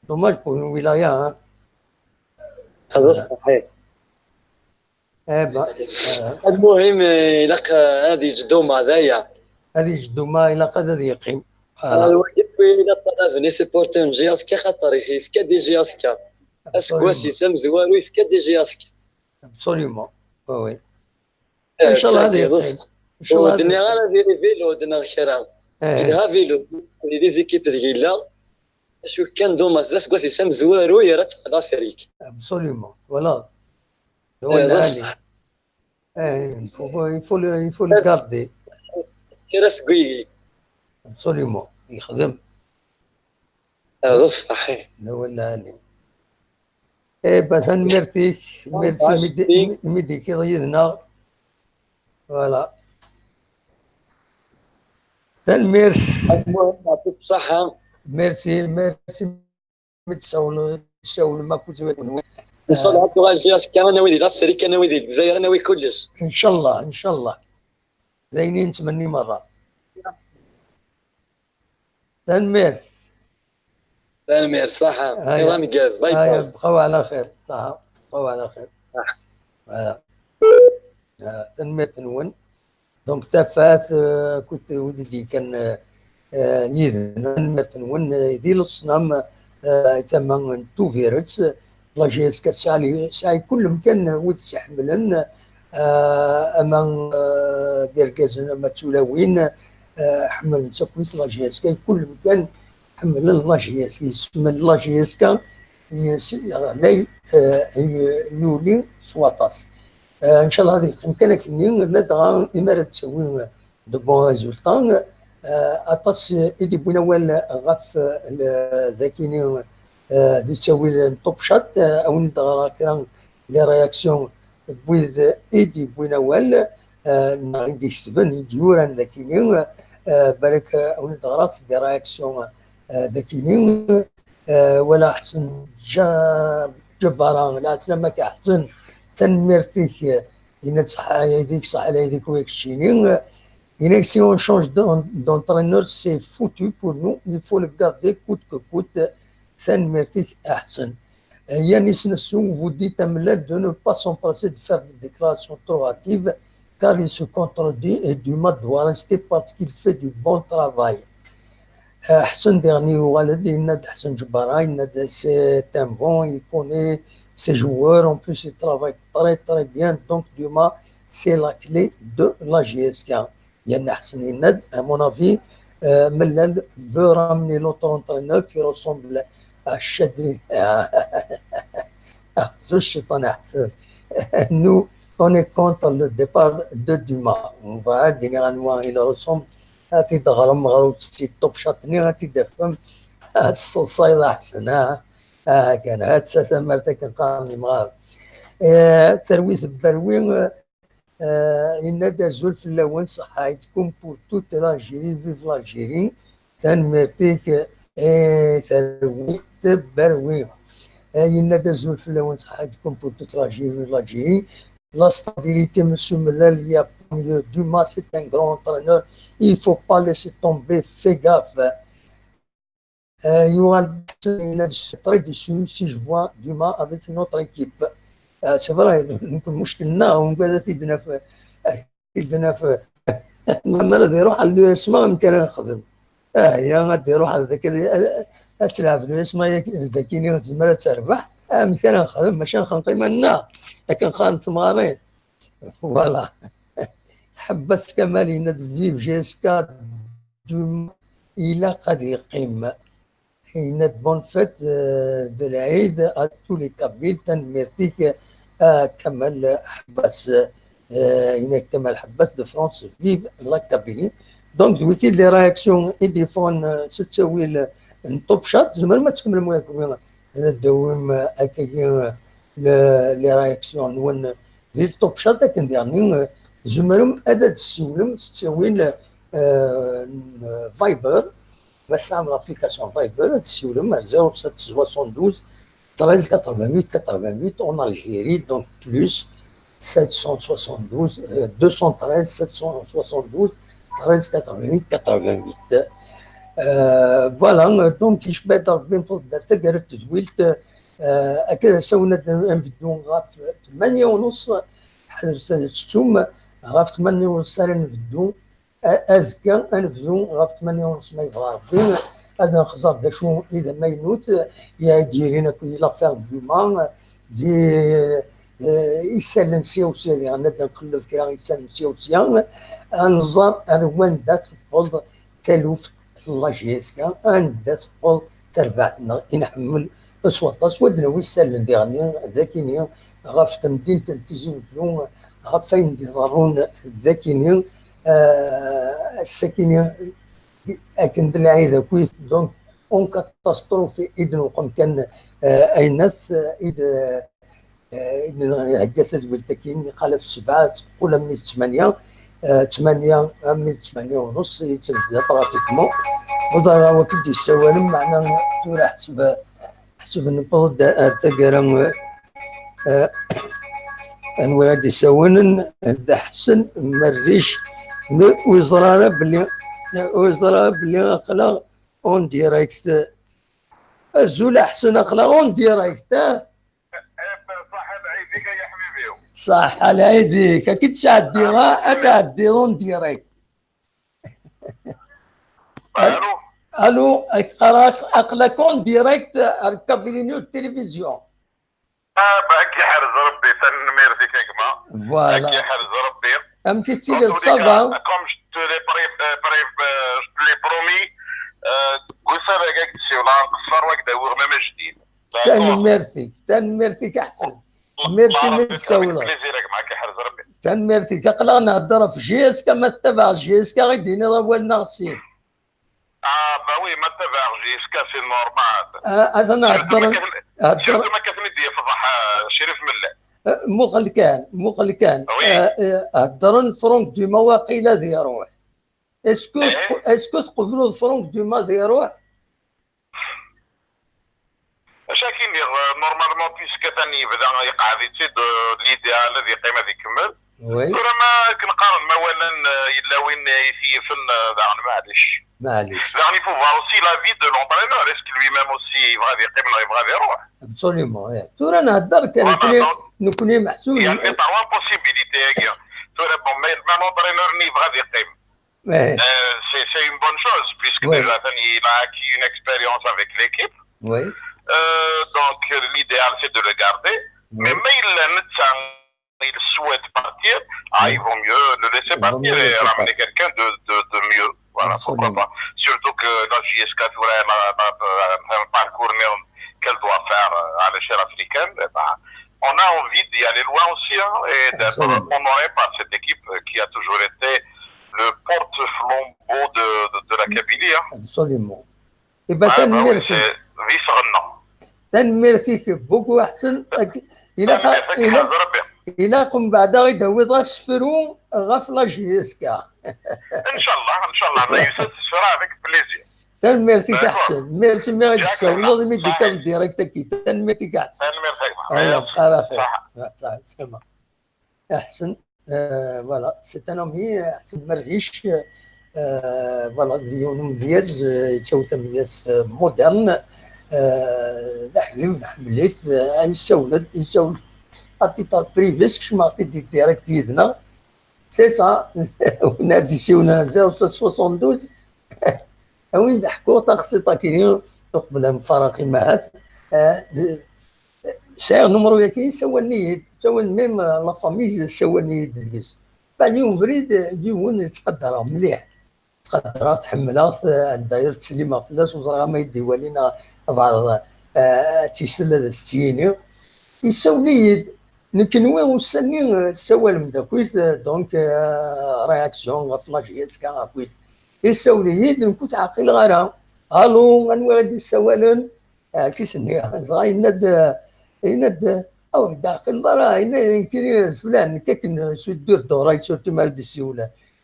دوماج بور اون ولاية، ها؟ هذا صحيح. ايه، با-، آه. المهم، إلا ق-، هذه جدومة هذايا. هذه جدومة، إلا قد هذه يقيم. فوالا. الواجب إلا طلبني سيبورتي من جي اس كي، خاطر يفكا دي جي اس كي. اسكواس يسام زوارو يفكا دي جي اس كي. ابسوليومون. oui. Inchallah ad yeqqim. Inchallah ad yeqqim. Ur d-nniɣ ara diri vélo neɣ kra. Yelha vélo. Di les équipes deg yella. Acu kan, dommage, d aseggas-is amezwaru yerra-tt ɣer l'Afrique. Absolument, voilà. D awal lɛali. Eh, il faut, il faut le, il faut le garder. Kra seg wigi. Absolument, yexdem. Ah, d ṣṣeḥ. D awal lɛali. Eh ben, tanemmirt-ik, merci imi d-, imi, imi d-tekiḍ yid-neɣ. Voilà. Tanemmirt. Merci, merci. Mi d-tsawleḍ, tsawlem akk ttwakun. Ncallah ad tuɣal azekka, ad nawi di l'Afrique, ad nawi di Lezzayer, ad nawi kullec. Ncallah, ncallah. D ayen i nettmenni merra. Tanemmirt. Tanemmirt, ṣaḥa. Iḍ ameggaz, bye bye. Bqaw ɛla xir, ṣaḥa. Bqaw ɛla xir. Voilà. Ah, tanemmirt-nwen. Donc, tafat, euh, kut wid i d-yekkan, euh, euh, yid-neɣ, tanemmirt-nwen, euh, di leṣnam, euh, tama n Tubiret, la J S K tesɛa li-, tesɛa i kull mkan wid tt-iḥemmlen, euh, ama, euh, d irgazen, ama d tulawin, euh, ḥemmlen-tt akk la J S K, i kull mkan ḥemmlen la J S K, yesmen la J S K, yes-, ɣlay, euh, y-, yuli s waṭas. Eh, ncallah ad yeqqim kan akkenni, ladɣa imi ara d-tawi de bons résultats. Eh, aṭas i d-yewwin awal ɣef, eh, le-, dakini, eh, di ttawil n Top Chat, eh, a wen-d-ɣreɣ kra les réactions n wid i d-yewwin awal, eh, neɣ i d-iketben, i d-yuran dakini, eh, balak, eh, a wen-d-ɣreɣ des réactions, eh, dakini. Eh, wala Ḥsen Ǧa-, Ǧabbara, lɛeslama-k a Ḥsen, tanemmirt-ik, eh, yenna-d ṣaḥa yid-k, ṣaḥa yid-k, wa keččini. Yenna-k, si on change d'en-, d'entraîneur, c'est foutu pour nous, il faut le garder coûte que coûte, tanemmirt-ik a Ḥsen. Eh, Yanis Nassou, vous dites à Mellal de ne pas s'empresser de faire des déclarations trop hâtives, car il se contredit et Dumas doit rester parce qu'il fait du bon travail. Euh, Ḥsen Diɣni yuɣal-d, yenna-d Ḥsen Ǧebbara, yenna-d c'est un bon, il connaît ses joueurs, en plus il travaille très très bien, donc Dumas c'est la clé de la J S K. Yerna Ḥsen yenna-d, à mon avis, euh, Mellal veut ramener l'autre entraîneur qui ressemble à Chadli. Aqzuc cciṭan a Ḥsen. Nous, on est contre le départ de Dumas. On va dire à nous, il ressemble ad t-id-ɣrem ɣer ufessi Top Chat-nni, ad t-id-tafem. Ad tesseḍsayeḍ a Ḥsen, ah. Ah, kan, ha-tt-a tamart akken qqaren yimɣaren. Eh, terwi tebberwi, eh, yenna-d azul fell-awen, ṣaḥḥa-id, comme pour toute l'Algérie, vive l'Algérie. Tanemmirt-ik, eh, terwi tebberwi. Eh, yenna-d azul fell-awen, ṣaḥḥa-id, comme pour toute l'Algérie, vive l'Algérie. La stabilité, monsieur Mellal, il y a pas mieux. Dumas, c'est un grand entraîneur. Il faut pas laisser tomber. Fais gaffe. Euh, yuɣal, il a dit, je suis très déçu si je vois Dumas avec une autre équipe. Euh, c'est vrai, donc, المشكلة هو قاعد يدنا في، يدنا في. لما نظهروا على الاسم، ما كان نخدم. Ah, ya, ad d-iruḥ ad, ad, ad telɛeb l'U S M A dagi-nni, tezmer ad terbeḥ. Amek ara nexdem? Maca nxenq iman-nneɣ. Akken qqaren temɣarin. Voilà. Ḥebbas Kamal yenna-d vive J S K, Dumas ilaq ad yeqqim. Yenna-d bonne fête, euh, de l'Aïd à tous les Kabyles. Tanemmirt-ik, ah, Kamal Ḥebbas. Eh, yenna-k Kamal Ḥebbas de France, vive la Kabylie. Donc, d wiki les réactions i d-yeffɣen, eh, s ttawil, eh, n Top Chat, tzemrem ad tkemmlem wagi, ad d-tawim, eh, akkagi, eh, le-, les réactions-nwen di Top Chat, akken diɣen, eh, tzemrem ad d-tessiwlem s ttawil, eh, n Viber, Ma tesɛam l'application Viber, ad tessiwlem ar zéro sept soixante-douze treize quatre-vingt-huit quatre-vingt-huit en Algérie, donc plus sept cent soixante-douze, euh, deux cent treize sept cent soixante-douze treize quatre-vingt-huit quatre-vingt-huit. Euh, voilà, euh, donc, icebba-d Rebbi n taddart taggara n tedwilt, euh, akka d asawen ad, ad nbeddu ɣef tmanya u nus, ḥadret ad tettum, ɣef tmanya u nus ara nbeddu, A-, azekka, ad nebdu ɣef tmanya u nus ma yebɣa Rebbi, ad nxeẓẓer d acu i d amaynut, i d-yellan akked l'affaire Dumas, di, eh, isallen sya u sya, diɣen ad nqelleb kra isallen sya u sya, ad nẓer ar wanda tewweḍ taluft n la J S K, anda tewweḍ terbaɛt-nneɣ i nḥemmel s waṭas. Wa d-nawi isallen diɣen d akini ɣef temdint n Tizi Uzzu, ɣef wayen d-iḍerrun d akini, eh, ass-akini akken d lɛid akkit, donc, en catastrophe i d-newqem kan, eh, aynat, eh, i d-, eh, i d-, ihegga tadwilt-agi, iqal ɣef sebɛa, teqqel armi d ttmanya, eh, ttmanya, armi d ttmanya u nus i d-tebda pratiquement. Uḍar-a waki d-yessawalen, meɛna tura ḥseb, ḥseb newweḍ-d ar taggara, eh, anwa i d-yessawalen, d Ḥsen Merric, mi ur yeẓra ara belli, ur yeẓra ara belli aql-aɣ en direct. Azul a Ḥsen, aql-aɣ en direct, ah? صح العيديك يا حبيبي. صح العيديك، أكيد تعدي، غا أتعدي en direct. Allô. Allô، أكقراك أقلك en direct على كابيلي نيوز تلفزيون. Ah, bah, أكي حرز ربي، تنميرتك يا جماعة. Voilà. أكي حرز ربي. أم كتير ça va. Comme je te l'ai pré-, euh, pré-, euh, je te l'ai promis, euh, قلت لك هاك الشيء ولا نقصر واك داوي غنا ما جديد. D'accord. Tanemmirt-ik, tanemmirt-ik a Ḥsen. Merci mi d-tsawleḍ. Plaisir, ياك معاك يحرز ربي. Tanemmirt-ik. Aql-aɣ nhedder ɣef J S K, ma tettabaɛeḍ J S K i d-tiniḍ awal neɣ sin. Ah, bah oui, ma tettabaɛeḍ J S K, c'est normal. Ah, atan heddren, surtout ma ken-, heddren. Surtout ma ken-ten-id-yefḍeḥ, ah, Crif Mellal. Ah, muqel kan, muqel kan. Oui. Ah, ah, heddren Franck Dumas waqila ad iruḥ. Est-ce que, eh, est-ce que tqebleḍ Franck Dumas ad iruḥ? Acu akka i nniɣ, euh, normalement, puisque atan yebda yeqɛed-itt-id, euh, l'idéal ad yeqqim ad ikemmel. Oui. Tura ma akken qqaren, ma walan, euh, yella win i t-yifen, euh, daɣen maɛlic. Maɛlic. Daɣen, il faut voir aussi l'avis de l'entraîneur. Est-ce que lui-même aussi yebɣa ad yeqqim neɣ yebɣa ad iruḥ? Absolument, eh. Tura nhedder kan, voilà, nekkni, donc, nekkni meḥsub. Il y a les trois possibilités-agi. Tura, bon, ma, ma l'entraîneur-nni yebɣa ad yeqqim, eh, euh, c'est, c'est une bonne chose, puisque, oui, déjà, il a acquis une expérience avec l'équipe. Oui. Euh, donc, l'idéal, c'est de le garder. Oui. Mais, mais il, il souhaite partir. Ah, oui, il vaut mieux le laisser partir et ramener quelqu'un de, de, de mieux. Voilà, absolument, pourquoi pas. Surtout que la J S K, tu vois, elle a, elle a, elle a un parcours qu'elle doit faire, euh, à l'échelle africaine. Eh ben, on a envie d'y aller loin aussi, hein, et d'être, absolument, honoré par cette équipe, euh, qui a toujours été le porte-flambeau de, de, de la Kabylie, hein. Absolument. Eh ben, ah, bah oui, tanemmirt-ik. C'est vice-versa. Tanemmirt-ik beaucoup a Ḥsen. Ak-, ilaq, tanemmirt-ik, ilaq, ḥader Rebbi. Ilaq umbeɛd ad ɣ-id-tawiḍ asefru ɣef la J S K. Inchallah, inchallah, ma yusa-d asefru avec plaisir. Tanemmirt-ik a Ḥsen. Merci mi ɣ-d-tessawleḍ, imi d-tekkiḍ direct-agi. Tanemmirt-ik a Ḥsen. Tanemmirt-ik. Aya, merci. Bqaw ɛla xir. Ṣaḥa. Ṣaḥa, ṣaḥa. Aḥsen, euh, voilà, c'est un ami, euh, Ḥsen Merric, euh, voilà, d yiwen umedyaz, euh, yettawi tamedyazt, euh, moderne, euh, d aḥbib, nḥemmel-it, euh, yessawel-d, yessawel à titre privé, skecmeɣ-t-id direct yid-neɣ. C'est ça. Win ad d-yessiwlen zéro sept soixante-douze. A win d-ḥkuɣ taqsiṭ-agi uqbel ad nfaraq imahat. Ah, sɛiɣ numru-yagi, sawalen-iyi-d, sawalen même la famille, sawalen-iyi-d deg-s. Bɛed yiwen ubrid, yiwen ttqadareɣ mliḥ. Ttqadareɣ-t, ḥemmleɣ-t, d'ailleurs ttsellimeɣ fell-as, ur ẓriɣ ama i d-iwali neɣ bɛeḍ, ah, ad tt-isel ad as-tt-yini. Yessawel-iyi-d, nekkni ussan-nni, ah, tessawalem-d akkit, ah, donc, ah, réaction ɣef la J S K akkit. Yessawel-iyi-d, nekk ur t-ɛqileɣ ara. Allô, anwa i d-yessawalen? Ah, tis-nni, dɣa yenna-d, yenna-d, aw, ur d-ɛqileḍ ara, yenna, nekkini d fulan, nekk akken s uddur d uray, surtout mi ara d-yessiwel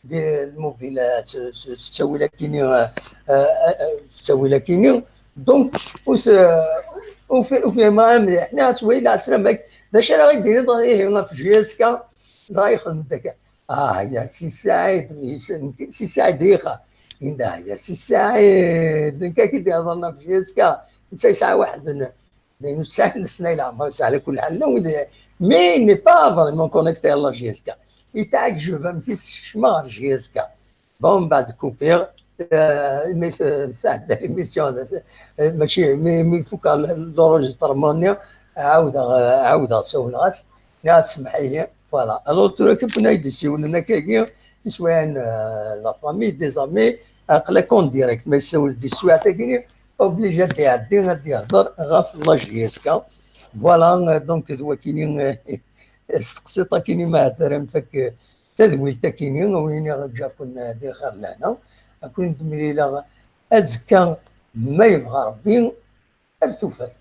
di lmubil, ah, s, s, s ttawil akini, ah, ah, ah, s ttawil akini. Donc, ur s-, ur fi-, ur fhimeɣ ara mliḥ. Nniɣ-as, wa yella ɛeslama-k, d acu ara ɣ-d-tiniḍ ihi ɣef J S K? Dɣa yexdem-d akka. Ah, ya Si Saɛid, Si Saɛid iqa. Inda, ya Si Saɛid, nekk ad k-id-ihḍer ɣef J S K. Netta yesɛa waḥed n, d ayen ur tesɛi n sna i leɛmer, yesɛa ala kul ḥal, la wid, mais il n'est pas vraiment connecté à la J S K. Yetɛejjeb amek i s-tekcem ɣer J S K. Bon, mbeɛd kupiɣ, euh, imi t-, tɛedda l'émission, euh, mačči, mi, mi fukeɣ l'enregistrement-nni, ɛawdeɣ, euh, ɛawdeɣ sawleɣ-as. Nniɣ ad tsemmeḥ-iyi. Voilà. Alors, tura kan win ay d-yessiwlen akkagi, tiswiɛin, euh, la famille, des amis, aql-ak en direct. Ma yessawel-d i teswiɛt-agi, obligé ad d-iɛeddi, ad d-yehder ɣef la J S K. Voilà, euh, donc, d wakini, euh, s teqsiṭ akini, ma ahat ara nfak, euh, tadwilt akini, a wen-iniɣ ǧǧaken, euh, di lxir lehna. Ad ken-id-mlileɣ azekka, ma yebɣa Rebbi, ar tufat.